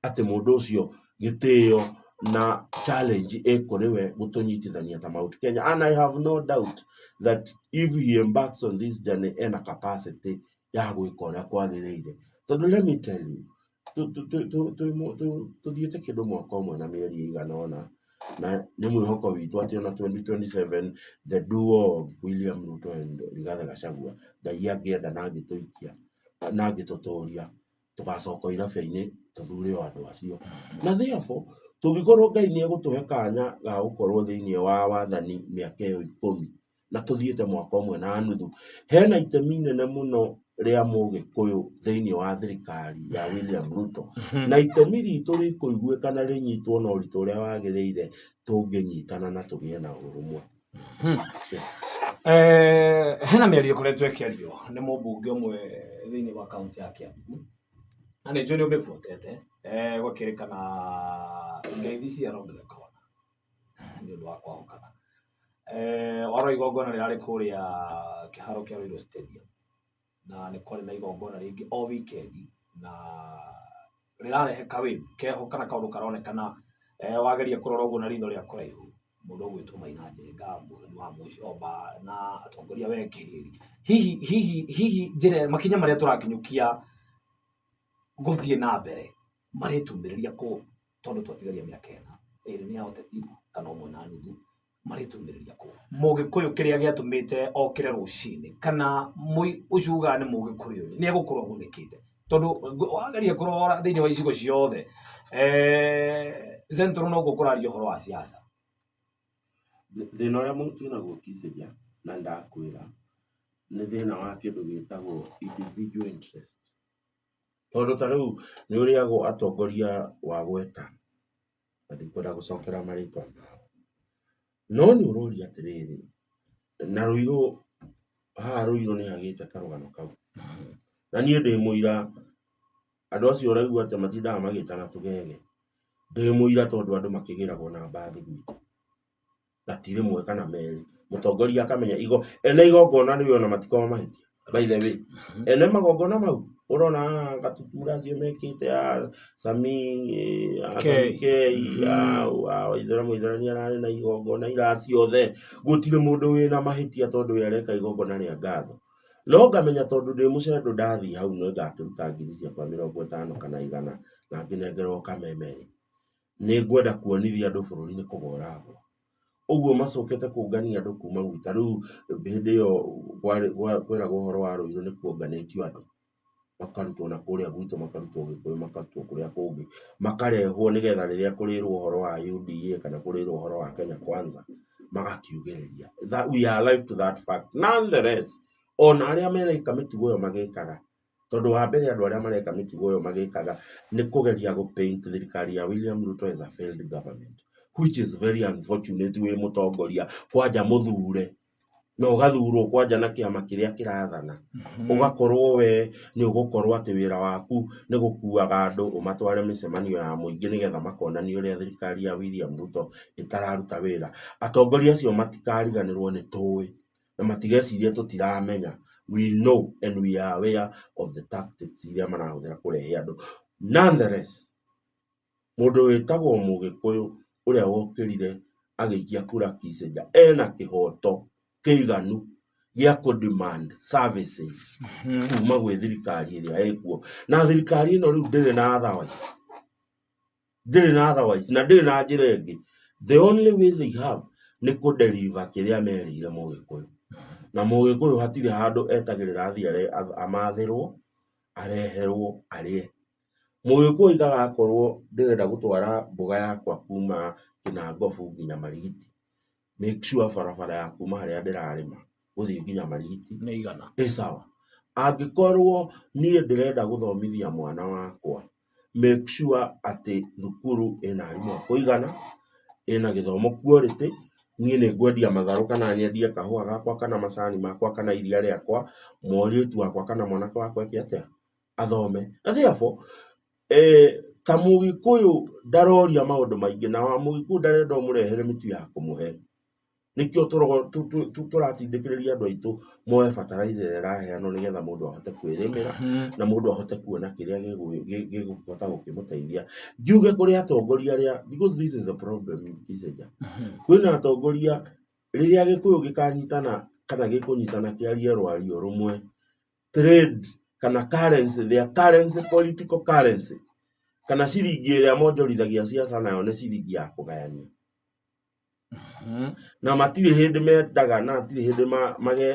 atĩ mũndũ ũcio gĩtĩo na challenge ĩkũrĩ we gũtũnyitithania ta Mount Kenya, and I have no doubt that if he embarks on this journey, ena capacity ya gwĩka ũrĩa kwagĩrĩire, tondũ let me tell you, tũthiĩte kĩndũ mwaka ũmwe na mĩeri ĩigana ũna, na nĩ mwĩhoko witũ atĩ ona 2027 the duo of William Ruto and Rigathi Gachagua, Ngai angĩenda na angĩtũikia na angĩtũtũria, tũgacoka irabia-inĩ tũthure o andũ acio. Na therefore tũngĩkorwo Ngai nĩ egũtũhe kanya ga gũkorwo thĩinĩ wa wathani mĩaka ĩyo 10, na tũthiĩte mwaka ũmwe na nuthu, hena itemi inene mũno rĩa Mũgĩkũyũ thĩinĩ wa thirikari ya William Ruto, na itemi ritũ rĩkũiguĩka na rĩnyitwo na ũritũ ũrĩa wagĩrĩire tũngĩnyitana na tũgĩe na ũrũmwe. Yes. Hena mĩario ĩkoretwo ĩkĩario nĩ mũmbunge ũmwe thĩinĩ wa kaunti ya Kiambu, na nĩ njũĩ nĩ ũmĩbuatĩte, gwakĩrĩkana ngeithi cia around the corner nĩ ũndũ wa kwahũkana. Warora igongona rĩrarĩ kũrĩa kĩharo kĩa Ruiru Stadium, na nĩ kwarĩ na igongona rĩngĩ o weekend, na rĩrarehe kawĩbu keho kana kaũndũ karonekana, wageria kũrora ũguo na ritho rĩa kũraihu, mũndũ ũgwĩtwo Maina Njenga, Mũthoni wa Mũcomba na atongoria we Kĩrĩri. Hihi njĩra makinya marĩa tũrakinyũkia gũthiĩ na mbere marĩtumĩrĩria kũ, tondũ twatigaria mĩaka 4, 2 nĩ ya ũteti kana ũmwe na nuthu, marĩtumĩrĩria kũ? Mũgĩkũyũ kĩrĩa gĩatũmĩte okĩre rũcinĩ kana ũcio ugaga nĩ Mũgĩkũyũ ũyũ nĩ egũkorwo agunĩkĩte, tondũ wageria kũrora thĩinĩ wa icigo ciothe, Central nokuo kũraria ũhoro wa siasa. Thĩna ũrĩa twĩnaguo Kissinger, na ndakwĩra Nĩ thĩna wa kĩndũ gĩtagwo individual interest. Tondũ ta rĩu nĩ ũrĩagwo atongoria wagweta, na ndikwenda gũcokera marĩtwa mao, no nĩ ũroria atĩrĩrĩ, na Rũirũ, haha Rũirũ nĩ hagĩte karũgano kau. Na niĩ ndĩ mũira, andũ acio ũraigua atĩ matindaga magĩtana tũgege, ndĩ mũira tondũ andũ makĩgĩragwo na mbathi gwitũ. Na ti rĩmwe kana merĩ. Mũtongoria akamenya igo ene igongona rĩu ona matikoragwo mahĩtia by the way. Ene magongona mau ũrona haha Gatutura acio mekĩte a Sami a Sami K a Waithera Mũithera nĩ ararĩ na igongona ira ciothe gũtirĩ mũndũ wĩna mahĩtia tondũ we areka igongona rĩa ngatho. No ngamenya tondũ ndĩ mũcendo ndathiĩ hau nĩ ngakĩruta ngiri ciakwa 50 kana 100 na ngĩnengerwo kameme rĩ, nĩ ngwenda kuonithia andũ bũrũri nĩ kũgwa ũragwa. Ũguo macokete kũngania andũ kuma gwitũ. Ta rĩu hĩndĩ ĩyo kweragwo ũhoro wa Rũirũ nĩ kuonganĩtio andũ, makarutwo na kũrĩa gwitũ, makarutwo Gĩkũyũ, makarutwo kũrĩa kũngĩ, makarehwo nĩgetha rĩrĩa kũrĩrwo ũhoro wa UDA kana kũrĩrwo ũhoro wa Kenya Kwanza, magakiugĩrĩria. That we are alive to that fact. Nonetheless, ona arĩa mareka mĩtugo ĩyo magĩkaga, tondũ wa mbere andũ arĩa mareka mĩtugo ĩyo magĩkaga nĩ kũgeria gũ paint thirikari ya William Ruto as a failed government, which is very unfortunate wĩ mũtongoria kwanja mũthure na ũgathurwo kwanja na kĩama kĩrĩa kĩrathana, ũgakorwo we nĩ ũgũkorwo atĩ wĩra waku nĩ gũkuaga andũ ũmatware mĩcemanio ya mũingĩ nĩgetha makonania ũrĩa thirikari ya William Ruto ĩtararuta wĩra. Atongoria acio matikariganĩrwo nĩ tũĩ na matigecirie tũtiramenya. We know and we are aware of the tactics iria marahũthĩra kũrehe andũ. Nonetheless, mũndũ wĩtagwo Mũgĩkũyũ ũrĩa wokĩrire agĩikia kura Kissinger ena kĩhoto kĩiganu gĩa kũ demand services kuma gwĩ thirikari ĩrĩa ĩkuo. Na thirikari ĩno rĩu ndĩrĩ na otherwise. Ndĩrĩ na otherwise na ndĩrĩ na njĩra ĩngĩ. The only way they have nĩ kũ deliver kĩrĩa merĩire Mũgĩkũyũ. Na Mũgĩkũyũ hatirĩ handũ etagĩrĩra athiĩ amathĩrwo, areherwo arĩe. Mũgĩkũyũ oigaga akorwo ndĩrenda gũtwara mboga yakwa kuma Kĩnangobu nginya Marigiti, make sure barabara ya kuma harĩa ndĩrarĩma gũthiĩ nginya Marigiti nĩ igana. Ĩ sawa. Angĩkorwo niĩ ndĩrenda gũthomithia mwana wakwa, make sure atĩ thukuru ĩna arimũ a kũigana, ĩna gĩthomo quality, niĩ nĩ ngwendia matharũ kana nyendie kahũa gakwa kana macani makwa kana iria rĩakwa, mũirĩtu wakwa kana mwanake wakwa eke atĩa? Athome. Na therefore, ta Mũgĩkũyũ ndaroria maũndũ maingĩ na wa Mũgĩkũyũ ndarenda ũmũrehere mĩtu ya kũmũhe. Nĩkĩo tũratindĩkĩrĩria andũ aitũ moe fertilizer ĩrĩa ĩraheanwo nĩgetha mũndũ ahote kwĩrĩmĩra na mũndũ ahote kuona kĩrĩa gĩgũhota gũkĩmũteithia. Ngiuge kũrĩ atongoria arĩa, because this is the problem Kicenja, kwĩna atongoria rĩrĩa Gĩkũyũ gĩkanyitana kana gĩkũnyitana kĩarie rwario rũmwe, trade kana currency, their currency, political currency, kana ciringi ĩrĩa monjorithagia ciaca nayo nĩ ciringi ya kũgayania. Na matirĩ hĩndĩ mendaga na hatirĩ hĩndĩ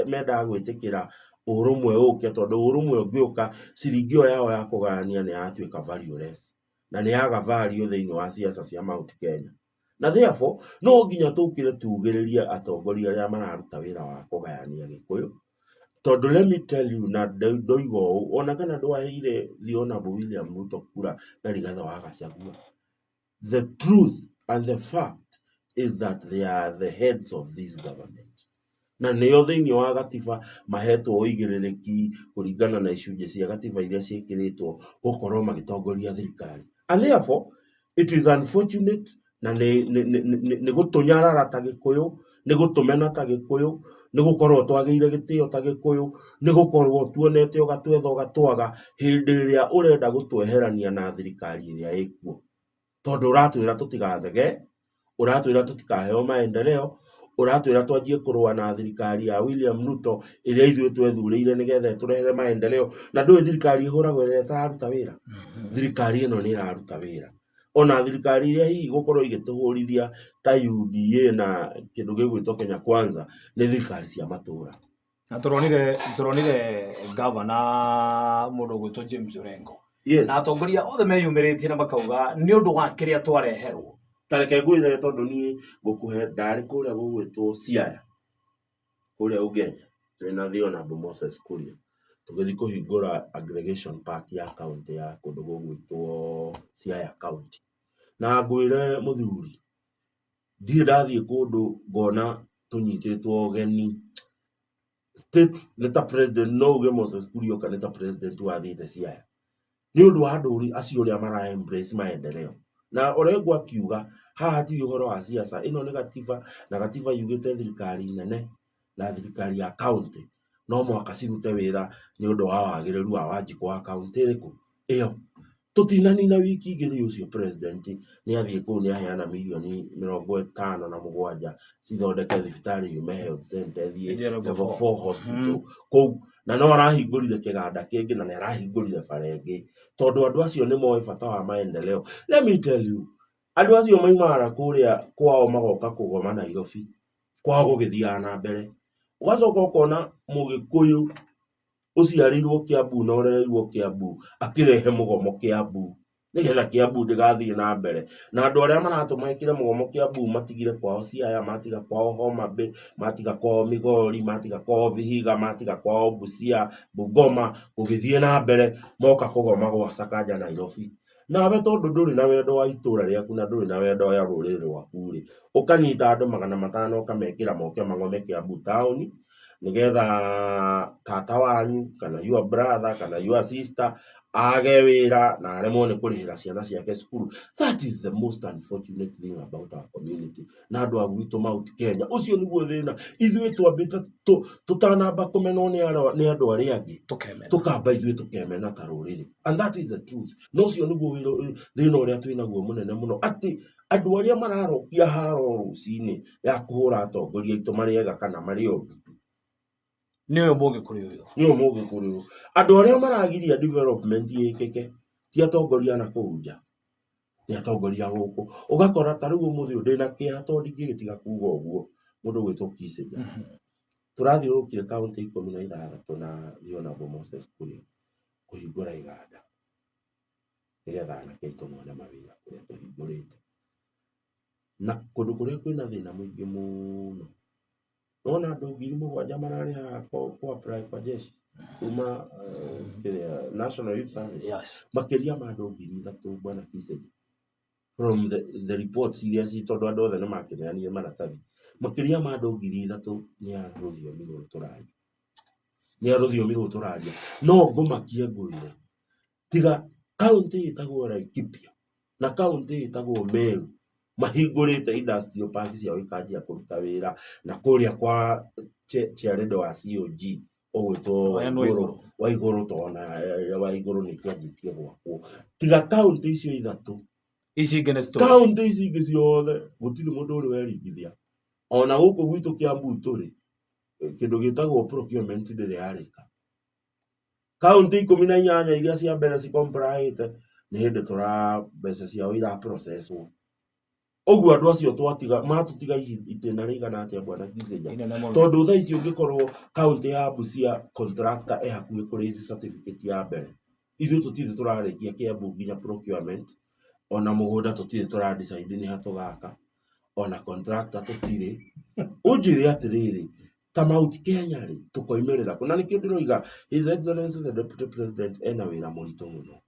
mendaga gwĩtĩkĩra ũrũmwe ũke, tondũ ũrũmwe ũngĩũka ciringi ĩyo yao ya kũgayania nĩ yatuĩka valueless na nĩ yaga value thĩinĩ wa ciaca cia Mount Kenya. Na therefore no nginya tũkĩre tugĩrĩrie atongoria arĩa mararuta wĩra wa kũgayania Gĩkũyũ, tondũ let me tell you, na ndoiga ũũ ona kana ndwaheire the Honorable William Ruto kura na Rigathĩ wa Gachagua, the truth and the fact is that they are the heads of this government, na nĩo thĩinĩ wa gatiba mahetwo ũigĩrĩrĩki kũringana na icunjĩ cia gatiba iria ciĩkĩrĩtwo gũkorwo magĩtongoria thirikari. And therefore it is unfortunate na nĩ gũtũnyarara ta Gĩkũyũ, nĩ gũtũmena ta Gĩkũyũ, nĩ gũkorwo twagĩire gĩtĩo ta Gĩkũyũ, nĩ gũkorwo tuonete ũgatwetha ũgatwaga hĩndĩ ĩrĩa ũrenda gũtweherania na thirikari ĩrĩa ĩkuo. Tondũ ũratwĩra tũtigathege, ũratwĩra tũtikaheo maendeleo, ũratwĩra twanjie kũrũa na thirikari ya William Ruto ĩrĩa ithuĩ twethurĩire nĩgetha ĩtũrehere maendeleo. Na ndũĩ thirikari ĩhũragwo ĩrĩa ĩtararuta wĩra? Thirikari ĩno nĩ ĩraruta wĩra. Ona thirikari iria hihi gũkorwo igĩtũhũrithia ta UDA na kĩndũ gĩgwĩtwo Kenya Kwanza nĩ thirikari cia matũra. Na tũronire gavana mũndũ ũgwĩtwo James Orengo Yes. na atongoria othe meyumĩrĩtie na makauga nĩ ũndũ wa kĩrĩa twareherwo. Ta reke ngwĩre tondũ niĩ ngũkũhe ndarĩ kũrĩa gũgwĩtwo Siaya, kũrĩa Ugenya. Twĩna the Honorable Moses Kuria tũgĩthiĩ kũhingũra aggregation park ya county ya kũndũ gũgwĩtwo Siaya County. Na ngwĩre mũthuri, ndirĩ ndathiĩ kũndũ ngona tũnyitĩtwo ũgeni state nĩ ta president, no uge Moses Kuria oka nĩ ta president wathiĩte Siaya nĩ ũndũ wa andũ acio ũrĩa mara embrace maendeleo. Na Orengo akiuga haha hatirĩ ũhoro wa siasa, ĩno nĩ gatiba na gatiba yugĩte thirikari nene na thirikari ya county no mũhaka cirute wĩra nĩ ũndũ wa wagĩrĩru wa Wanjikũ wa county ĩrĩkũ ĩyo. Tũtinanina wiki igĩrĩ ũcio president nĩ athiĩ kũu nĩ aheana mirioni 57 cithondeke thibitarĩ yume health center ĩthiĩ Ĩthiĩ level level 4. 4 hospital kũu, na no arahingũrire kĩganda kĩngĩ na nĩ arahingũrire bara ĩngĩ, tondũ andũ acio nĩ moĩ bata wa maendeleo. Let me tell you, andũ acio maimaga na kũrĩa kwao magoka kũgoma Nairobi, kwao gũgĩthiaga na mbere. Ũgacoka ũkona Mũgĩkũyũ ũciarĩirwo Kiambu na ũrereirwo Kiambu akĩrehe mũgomo Kiambu nĩgetha Kiambu ndĩgathiĩ na mbere. Na andũ arĩa maratũma ĩkĩre mũgomo Kiambu matigire kwao Siaya, matiga kwao Homa Bay, matiga kwao Migori, matiga kwao Vihiga, matiga kwao Busia, Bungoma, gũgĩthiĩ na mbere moka kũgoma gwa Sakaja Nairobi. Nawe tondũ ndũrĩ na wendo wa itũra rĩaku na ndũrĩ na wendo wa rũrĩrĩ rwaku rĩ, ũkanyita andũ 500 ũkamekĩra moke magome Kiambu taũni nĩgetha tata wanyu kana your brother kana your sister age wĩra na aremwo nĩ kũrĩhĩra ciana ciake cukuru. That is the most unfortunate thing about our community na andũ a gwitũ Mount Kenya. Ũcio nĩguo thĩna. Ithuĩ twambĩte tũtanamba kũmenwo nĩ andũ arĩa angĩ, tũkemena, tũkamba ithuĩ tũkemena ta rũrĩrĩ, and that is the truth. Na ũcio nĩguo thĩna ũrĩa twĩnaguo mũnene mũno, atĩ andũ arĩa mararokia haro rũcinĩ ya kũhũra atongoria aitũ marĩ ega kana marĩ oru nĩ ũyũ Mũgĩkũyũ ũyũ, nĩ ũyũ Mũgĩkũyũ. Andũ arĩa maragiria development ĩkĩke ti atongoria na kũu nja, nĩ atongoria gũkũ. Ũgakora ta rĩu ũmũthĩ ũyũ ndĩna kĩeha tondũ ndingĩgĩtiga kuga ũguo, mũndũ ũgwĩtwo Kissinger. Tũrathiũrũrũkire kaũntĩ 16 na the Honorable Moses Kuria kũhingũra iganda nĩgetha anake aitũ mone mawĩra kũrĩa tũhingũrĩte. Na kũndũ kũrĩa kwĩna thĩna mũingĩ mũno, nĩwona andũ 7,000 mararĩ haha kũ apply kwa jeshi kuma kĩrĩa National Youth Service. Makĩria ma andũ 3,000 bwana Kissinger, from the reports iria ci, tondũ andũ othe nĩ makĩneanire maratathi, makĩria ma andũ 3,000 nĩ a rũthiomi rũrũ tũraria, nĩ a rũthiomi rũrũ tũraria. No ngũmakie ngwĩre, tiga kaũntĩ ĩtagwo Laikipia na kaũntĩ ĩtagwo Meru mahingũrĩte industrial park ciao ikanjia kũruta wĩra, na kũrĩa kwa chairlady wa COG ũgwĩtwo Waigũrũ, Waigũrũ, tona Waigũrũ nĩ kĩanjĩtie gwakwo. Tiga kaũntĩ icio ithatũ, ici ingĩ nĩ story. Kaũntĩ ici ingĩ ciothe gũtirĩ mũndũ ũrĩ weringithia. Ona gũkũ gwitũ Kiambu tũrĩ kĩndũ gĩtagwo procurement ndĩrĩ yarĩka. Kaũntĩ 18 iria cia mbere cicomplyĩte nĩ hĩndĩ tũra mbeca ciao ira processwo. Ũguo andũ acio twatiga matũtiga itĩna rĩigana atĩa bwana Kissinger? Inene mũno. Tondũ thaa ici ũngĩkorwo kaũntĩ ya Busia contractor ĩ hakuhĩ kũraise certificate ya mbere, ithuĩ tũtirĩ tũrarĩkia Kiambu nginya procurement, ona mũgũnda tũtirĩ tũra decide nĩ ha tũgaka, ona contractor tũtirĩ. Ũnjĩre atĩrĩrĩ, ta Mount Kenya rĩ, tũkoimĩrĩra kũ? Na nĩkĩo ndĩroiga His Excellency the Deputy President ena wĩra mũritũ mũno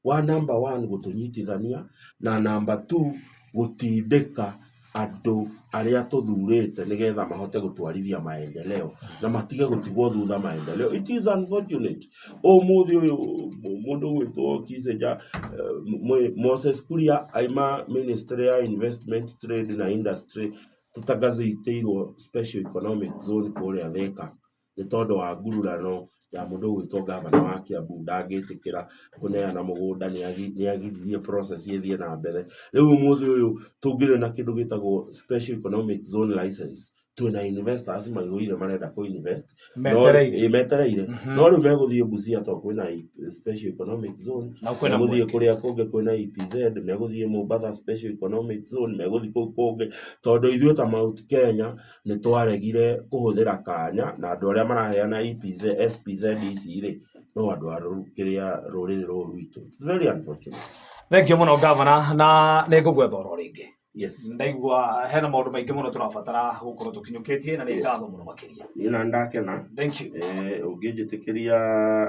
wa number one gũtũnyitithania, na number two gũtindĩka andũ arĩa tũthurĩte nĩgetha mahote gũtwarithia maendeleo na matige gũtigwo thutha maendeleo. It is unfortunate ũmũthĩ ũyũ mũndũ ũgwĩtwo Kissinger, Moses Kuria aima Ministry ya Investment, Trade na Industry, tũtagazetĩirwo special economic zone kũrĩa Thika nĩ tondũ wa ngururano ya mũndũ ũgwĩtwo ngavana wa Kiambu ndangĩtĩkĩra kũneana mũgũnda, nĩ agiririe process ĩthiĩ na mbere. Rĩu ũmũthĩ ũyũ tũngĩrĩ na kĩndũ gĩtagwo special economic zone license, twĩna investors maihũire marenda kũ invest. Metereire. Ĩ, metereire. No rĩu megũthiĩ Busia tondũ kwĩna special economic zone, Na kwĩna megũthiĩ mweke. Kũrĩa kũngĩ kwĩna EPZ, megũthiĩ Mombatha special economic zone, megũthiĩ kũu kũngĩ, tondũ ithuĩ ta Mount Kenya nĩ twaregire kũhũthĩra kanya, na andũ arĩa maraheana EPZ, SPZ ici rĩ, no andũ a kĩrĩa rũrĩrĩ rũrũ rwitũ. It's very unfortunate. Thank you mũno gavana, na nĩ ngũgwetha oro rĩngĩ. Yes. Ndaigua hena maũndũ maingĩ mũno tũrabatara gũkorwo tũkinyũkĩtie na nĩ ngatho mũno makĩria. Niĩ na ndakena. Thank you. Ũngĩnjĩtĩkĩria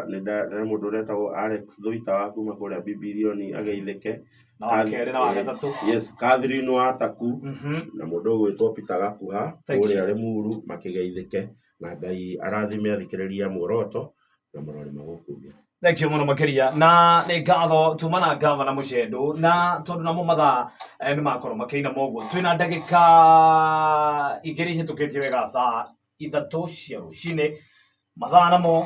nĩ mũndũ ũretagwo Alex Thuita wa kuma kũrĩa Bibilioni ageithĩke. Na wa kerĩ na wa gatatũ. Yes, Catherine wa Taku na mũndũ ũgwĩtwo Peter Gakuha Thank kũrĩa Limuru makĩgeithĩke, na Ngai arathime athikĩrĩria Muoroto na mũrori magũkumia. Thank you mũno makĩria, na nĩ ngatho tuma na gavana Mũcendũ, na tondũ namo mathaa nĩ makorwo makĩina moguo, twĩna ndagĩka 2 ihĩtũkĩtie wega thaa 3 cia rũcinĩ, mathaa namo